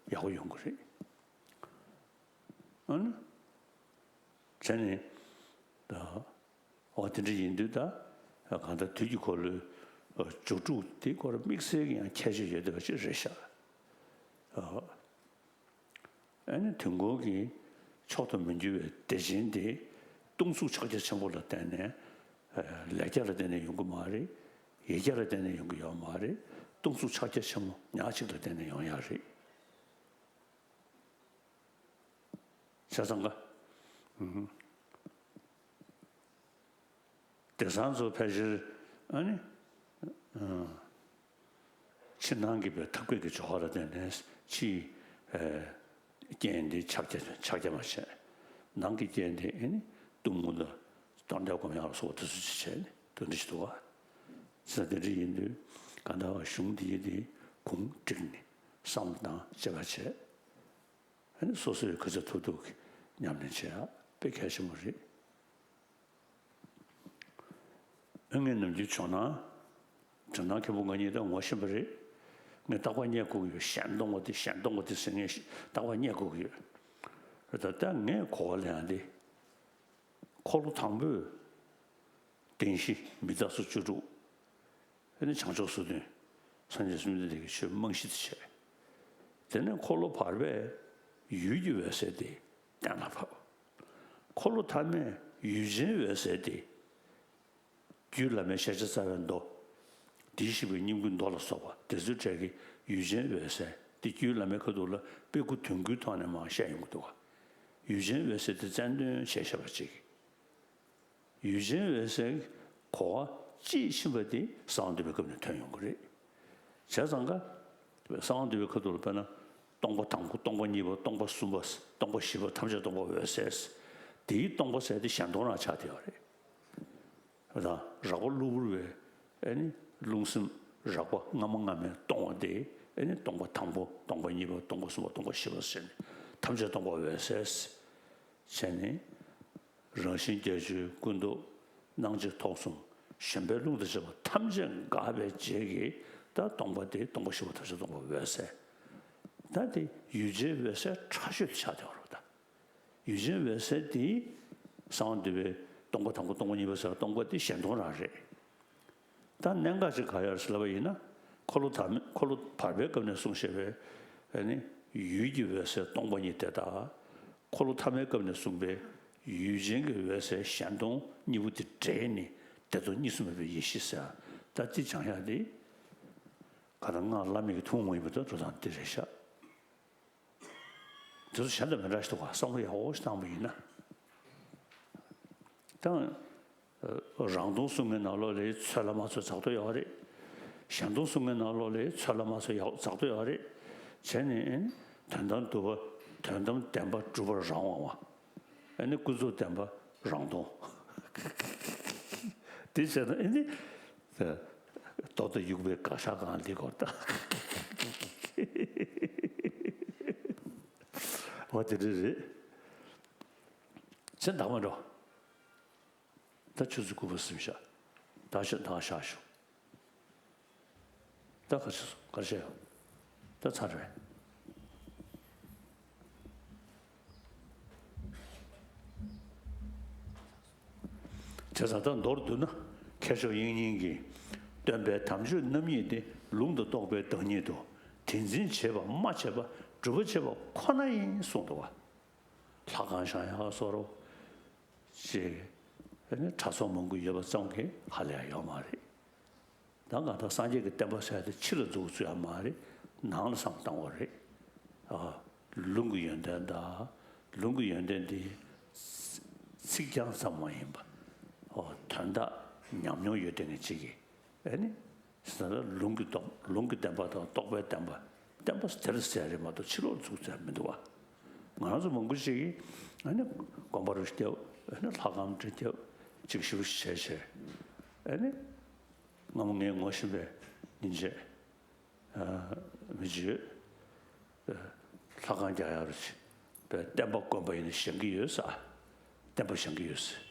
ཡག་པོ་ཡོང་གི་རེད། ཨ་ནི་བྱས་ནས་ད། འོ་དེ་འདྲ་ཡིན་དུས་ད་གང་ལྟར་དུས་ཀྱི་འཁོར་ལོའི་སྦྱོར་དྲུག་དེ་སྐོར་དམིགས་བསལ་གྱི་ཡང་ཁྱད་ཆོས་ཡོད་བསྡད་པ་ཅིག་རེད་ཤག་ཨ་ནི་དུས་འཁོར་གྱི་མཆོག་ཏུ་མི་འགྱུར་བའི་བདེ་ཆེན་དེ་སྟོང་གཟུགས་ཕྱག་རྒྱ་ཆེན་པོ་ལ་བརྟེན་ནས་ལེགས་སྦྱར་ལ་བརྟེན་ནས་ཡོང་གི་མ་རེད། ཡིག་བརྒྱ་ལ་བརྟེན་ནས་ཡོང་གི་ཡོད་མ་རེད། སྟོང་གཟུགས་ཕྱག་རྒྱ་ཆེན་པོ་ཉག་གཅིག་ལ་བརྟེན་ནས་ཡོང་ཡག་རེད། བྱས་ཙང་ག་དེང་སང་ཚོ་ཕལ་ཆེར་ཨ་ནི་ཕྱི་ནང་གི་བའི་ཐབས་མཁས་ཀྱི་སྦྱོར་བ་ལ་བརྟེན་ནས་ཕྱིའི་རྐྱེན་འདི་ཕྱག་རྒྱ་ཕྱག་རྒྱ་མ་བྱས། ནང་གི་རྐྱེན་འདི་ཨ་ནི་གཏུམ་མོ་དང་གཏོར་འདོན་སྒོམ་ཡག་ལ་སོགས་པ་དེ་ཚོ་ཅིག་བྱས་ནས་དེ་འདྲ་ཞིག་འདུག་ག་ས་དེ་འདྲ་ཡིན་དུས་གང་ལྟར་གཞུང་འདིའི་དེ་གུང་བསྒྲིགས་ནས་བསམ་བློ་དང་དཔྱད་པ་བྱས། ཨ་ནི་སོ་སོའི་ག་ཚོད་ཐུབ་ཐུབ་ཀྱིས་ཉམས་ལེན་བྱེད་ཡག་དཔེ་གལ་ཆེན་པོ་རེད། ཨ་ངས་ནམ་རྒྱུན་བྱུང་ན། དྲན་ནང་མཁན་པོ་ང་གཉིས་ད་ངོ་ཤེས་པ་རེད། ངས་རྟག་པར་བསྙད་བཀུར་གྱི་ཡོད། གཞན་སྟོང་པ་དེ་གཞན་སྟོང་པ་དེ་ཟེར་ངས་རྟག་པར་བསྙད་བཀུར་གྱི་ཡོད། རེད་ད་ལྟ་ངས་གོ་བ་ལེན་ཡག་འདི། འཁོར་ལོ་དང་པོས་བདེན་བཞི་མི་རྟག་སོགས་བཅུ་དྲུག་ཨ་ནི་བྱང་ཕྱོགས་སོ་བདུན། སངས་རྒྱས་བཅོམ་ལྡན་འདས་ཀྱི་ཆོས་རྨང་གཞི་དེ་བྱས། དེ་ནས་འཁོར་ལོ་བར་པས་ཡུལ་གྱི་འོད་གསལ་དེ་གཏན་ལ་ཕབ། འཁོར་ལོ་ཐ་མས་ཡུལ་ཅན་འོད་གསལ་དེ། རྒྱུད་བླ་མའི་ཤེས་བྱ་རྩ་བའི་མདོ། དེའི་ཞིག་པའི་སྙིང་པོའི་མདོ་ལ་སོགས་པ་དེ་ཚོའི་གྲས་ཀྱི་ཡུལ་ཅན་འོད་གསལ་དེ་རྒྱུད་བླ་མའི་ཁ་ཐུག་ལ་དཔེ་དགུ་དོན་དགུའི་ཐོག་ནས་མར་བཤད་ཡོང་གི་འདུག་ག་ཡུལ་ཅན་འོད་གསལ་དེ་རྩལ་འདོན་བྱས་བཞག་པ་ཅིག་ཡུལ་ཅན་འོད་གསལ་གྱི་གོ་བ་དཔྱིས་ཕྱིན་པ་དེ་གསང་བ་འདུས་པའི་སྐབས་ནས་ཐོན་ཡོང་གི་རེད། བྱས་ཙང་ཀ་གསང་བ་འདུས་པའི་ཁ་ཐུག་ལ་དཔེར་ན་སྟོང་པ་དང་པོ་སྟོང་པ་གཉིས་པ་སྟོང་པ་གསུམ་པ་སྟོང་པ་བཞི་པ་ཐམས་ཅད་སྟོང་པ་འོད་གསལ། དེའི་སྟོང་པ་ཟེར་དེ་གཞན་སྟོང་རང་ཆགས་བསྡད་ཡོད་རེད། དང་རགས་པ་གློ་བུར་བའི་ཨ་ནི་རླུང་སེམས་རགས་པ་སྔ་མ་སྔ་མས་སྟོང་བ་དེ་ཨ་ནི་སྟོང་པ་དང་པོ་སྟོང་པ་གཉིས་པ་སྟོང་པ་གསུམ་པ་སྟོང་པ་བཞི་པ་ཟེར་ནས་ཐམས་ཅད་སྟོང་པ་འོད་གསལ། བྱས་ནས། རང་བཞིན་བརྒྱད་ཅུའི་ཀུན་རྟོག་སྣང་མཆེད་ཐོག་གསུམ་གཞན་པའི་རླུང་དང་བཅས་པ་ཐམས་ཅད་འགགས་པའི་རྗེས་ཀྱི་ད་སྟོང་པ་དེ་སྟོང་པ་བཞི་པ་ཐམས་ཅད་སྟོང་པ་འོད་གསལ། ད་དེ་ཡུལ་ཅན་འོད་གསལ་ཕྲ་ཤོས་དེ་ཆགས་བསྡད་པ་རེད་ད། ཡུལ་ཅན་འོད་གསལ་དེ་གསང་བ་འདུས་པའི་སྟོང་པ་དང་པོ་སྟོང་པ་གཉིས་པ་ཟེར་བ་སྟོང་པ་དེ་གཞན་སྟོང་རང་རེད། ད་གནད་འགག་ཅིག་ག་ཡོད་རེད་ཟེར་ལབ་པ་ཡིན་ན། འཁོར་ལོ་ཐ་མ་འཁོར་ལོ་བར་པའི་སྐབས་ནས་གསུངས་བཞག་པའི་ཨ་ནི་ཡུལ་གྱི་འོད་གསལ་སྟོང་པ་ཉིད་དེ་དག་འཁོར་ལོ་ཐ་མའི་སྐབས་ནས་གསུངས་པའི་ཡུལ་ཅན་གྱི་འོད་གསལ་གཞན་སྟོང་གཉིས་པོ་དེ་འདྲེས་ནས་བདེ་སྟོང་གཉིས་སུ་མེད་པའི་ཡེ་ཤེས་ཟེར་ད་འདི་སྦྱང་ཡག་དེ། ག་ད་སྔགས་བླ་མེད་ཀྱི་ཐུན་མོང་མ་ཡིན་པ་དང་འགྲོ་སྟངས་འདི་རེད་ཤག་དེ་ཚོ་གཞན་དང་མི་འདྲ་ཞིག་འདུག་ག་བསམ་བློ་ཡག་པོ་ཞིག་བཏང་པ་ཡིན་ན། ད་རང་སྟོང་གསུམ་གྱི་ནང་ལོགས་ལ་ཚོད་ལ་མ་ཚོད་ཚགས་ཐུབ་ཡོད་རེད། གཞན་སྟོང་གསུམ་གྱི་ནང་ལོགས་ལ་ཚོད་ལ་མ་ཚོད་ཡག་ཚགས་ཐུབ་ཡོད་རེད། བྱས་ནས་དོན་དམ་སྒྲུབ་པ་དོན་དམ་བདེན་པ་སྒྲུབ་པར་རང་དབང་བ། ཨ་ནི་ཀུན་རྫོབ་བདེན་པ་རང་སྟོང་། དེ་བྱས་ན་ཨེ་ནི། རྡོ་དང་དབྱུག་པའི་དགག་བཞག་གང་ལི་སྐོར་དང་། འོ་དེ་འདྲ་རེད། ཚེ་འདག་མ་འགྲོ། ད་ཆུ་ཚོད་དགུ་པ་ཟིན་ཤག་ད་ཤ་ད་ཤ་ཤོག་ད་ག་ཤ་ག་ཤ་ཡོད། ད་ཚར་རེད། བྱས་ཙང་ད་མདོར་བསྡུ་ན། མཁས་མཆོག་དབྱིག་གཉེན་གྱིས། སྟོན་པའི་དམ་ཆོས་རྣམ་གཉིས་ཏེ། ལུང་དང་རྟོགས་པའི་བདག་ཉིད་དོ། དེ་འཛིན་བྱེད་པ་མ་བྱས་པ། སྒྲུབ་པ་བྱེད་པ་ཁོ་ན་ཡིན་གསུངས་འདུག་བ། ལྷ་ཁང་བཞེངས་ཡག་བཟོ་འདྲ་ཅིག་ཨ་ནི་གྲྭ་ཚང་མང་པོ་ཡོད་པ་ཙམ་གྱིས་ཧ་ལས་ཡ་ཡོད་མ་རེད། ད་ང་དང་སངས་རྒྱས་ཀྱི་བསྟན་པ་ཟེར་དེ་ཕྱི་ལ་འཛུགས་ཚུལ་ཡང་མ་རེད། ནང་ལ་བསམ་བཏང་བ་རེད། ཨ། ལུང་གི་ཡོན་ཏན་དང་། ལུང་གི་ཡོན་ཏན་དེ་ཚིག་རྐྱང་ཙམ་མ་ཡིན་པ། ཨོ་དོན་དག་ཉམས་མྱོང་ཡོད་དེ་ངེས་ཅིག་གིས་ཨ་ནི། ཟེར་ན་ལུང་གི་རྟོགས། ལུང་གི་བསྟན་པ་དང་རྟོགས་པའི་བསྟན་པ། བསྟན་པ་དེར་ཟེར་རེད་མ་གཏོགས་ཕྱི་ལོགས་འཛུགས་ཚུལ་མི་འདུག་བ། ང་རང་ཚོ་མང་པོ་ཞིག་གིས་ཨ་ནི་དགོན་པ་རུ་བསྐྱབས། ཨ་ནི་ལྷ་ཁང་རུ་བསྐྱབས། ཅིག་ཞིབ་བྱས་བྱས། ཨ་ནི་སྔ་མོ་ངས་ངོ་ཤེས་པའི་སྙིང་རྗེ་མི་བྱེད། ལྷ་ཁང་རྒྱག་ཡག་རུ་བྱེད། བསྟན་པ་དགོན་པ་ཡིན་ན་བཞེངས་ཀྱི་ཡོད་ས། བསྟན་པ་བཞེངས་ཀྱི་ཡོད་ས།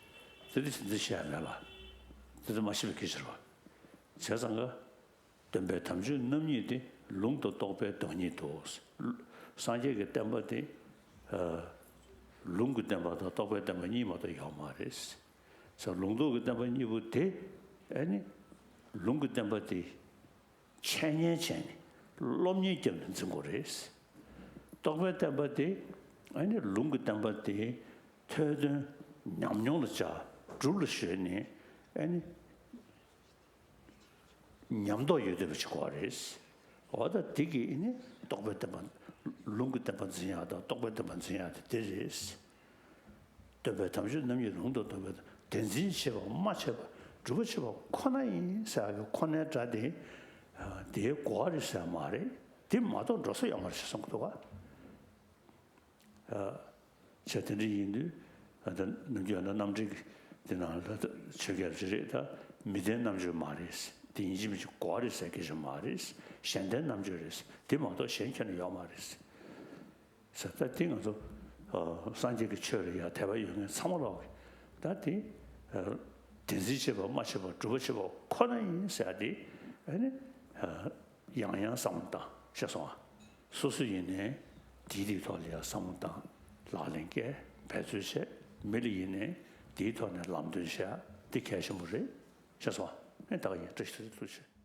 དེ་དེ་དེ་བཤད་ཡ་མེད་པ། དེ་དེ་མ་ཤེས་པའི་སྐད་ཆ་རེད་བ། བྱས་ཙང་ཀ་སྟོན་པའི་དམ་ཆོས་རྣམ་གཉིས་ཏེ། ལུང་དང་རྟོགས་པའི་བདག་ཉིད་དོ། སངས་རྒྱས་ཀྱི་བསྟན་པ་དེ། ལུང་གི་བསྟན་པ་དང་རྟོགས་པའི་བསྟན་པ་གཉིས་མ་གཏོགས་ཡོད་མ་རེད། ས་ལུང་རྟོགས་ཀྱི་བསྟན་པ་གཉིས་པོ་དེ། ཨ་ནི། ལུང་གི་བསྟན་པ་དེ། འཆད་ཉན་བྱས་ནས་སློབ་གཉེར་བརྒྱབ་ནས་འཛིན་དགོས་རེད། རྟོགས་པའི་བསྟན་པ་དེ། ཨ་ནི་ལུང་གི་བསྟན་པ་དེ་ཐོས་དོན་ཉམས་མྱོང་ལ་བྱ། སྒྲུབ་ལ་གཞོལ་ནས་ཨ་ནི་ཉམས་རྟོགས་ཡོད་བསྡད་པ་ཞིག་དགོས་རེད། འོ་ད་དེ་གིས་ཨ་ནི་རྟོགས་པའི་བསྟན་པ། ལུང་གི་བསྟན་པ་འཛིན་ཡག་དང་རྟོགས་པའི་བསྟན་པ་འཛིན་ཡག་དེ་དེ་རེད། སྟོན་པའི་དམ་ཆོས་རྣམ་གཉིས་ལུང་དང་རྟོགས་པའི་དེ་འཛིན་བྱེད་པ་མ་བྱས་པ་སྒྲུབ་པ་བྱེད་པ་ཁོ་ན་ཡིན་ཟེར་བའི་ཁོ་ནའི་སྒྲ་དེ། དེའི་གོ་བ་རེད་ཟེར་མ་རེད། དེ་མ་གཏོགས་འགྲོ་ས་ཡོད་མ་རེད་ཞེས་གསུངས་འདུག་བ། བྱས་དེ་འདྲ་ཡིན་དུས་ད་ནམ་རྒྱུན་ཡང་ན་རྣམ་འགྲེལ་གྱི་དེ་ནང་ལ་ཆོས་རྒྱལ་ཅིག་རེད། ད་མི་ལྡན་རྣམ་དཔྱོད་མ་རེད། དེ་ཡིན་གཅིག་མིན་གཅིག་གོ་བ་རེད་ཟེར་སྐད་ཆ་མ་རེད། གཞན་ལྡན་རྣམ་དཔྱོད་རེད། དེ་མ་གཏོགས་གཞན་ཁྱོན་ནས་ཡོད་མ་རེད། ཟེར། ད་དེ་ང་ཚོ་ཨ་སངས་རྒྱས་ཀྱི་ཆོས་ལ་ཡང་དད་པ་ཡོད་མཁན་ཚང་མ་ལོག་གི་ད་དེ་ཨ་དེ་འཛིན་བྱེད་པ་མ་བྱས་པ་སྒྲུབ་པ་བྱེད་པ་ཁོ་ན་ཡིན་ཟེར་ཡ་དེ་ཨ་ནི་ཨ་ཡང་ཡང་བསམ་བློ་བཏང་ཤེས་སོང་ཨ། སོ་སོ་ཡིན་ནའི་དེའི་དེའི་ཐོག་ལ་ཡང་བསམ་བློ་བཏང་། ལག་ལེན་བཀལ། འབད་རྩོལ་བྱས། མི་ལ་ཡིན་ནའི་དེའི་ཐོག་ནས་ལམ་སྟོན་བྱེད་ཡ་དེ་གལ་ཆེན་པོ་རེད་ཤེས་སོང་ཨ། ཨེ་ད་ག་ཡིན། བཀྲ་ཤིས་བདེ་ལེགས། ཐུགས་རྗེ་ཆེ།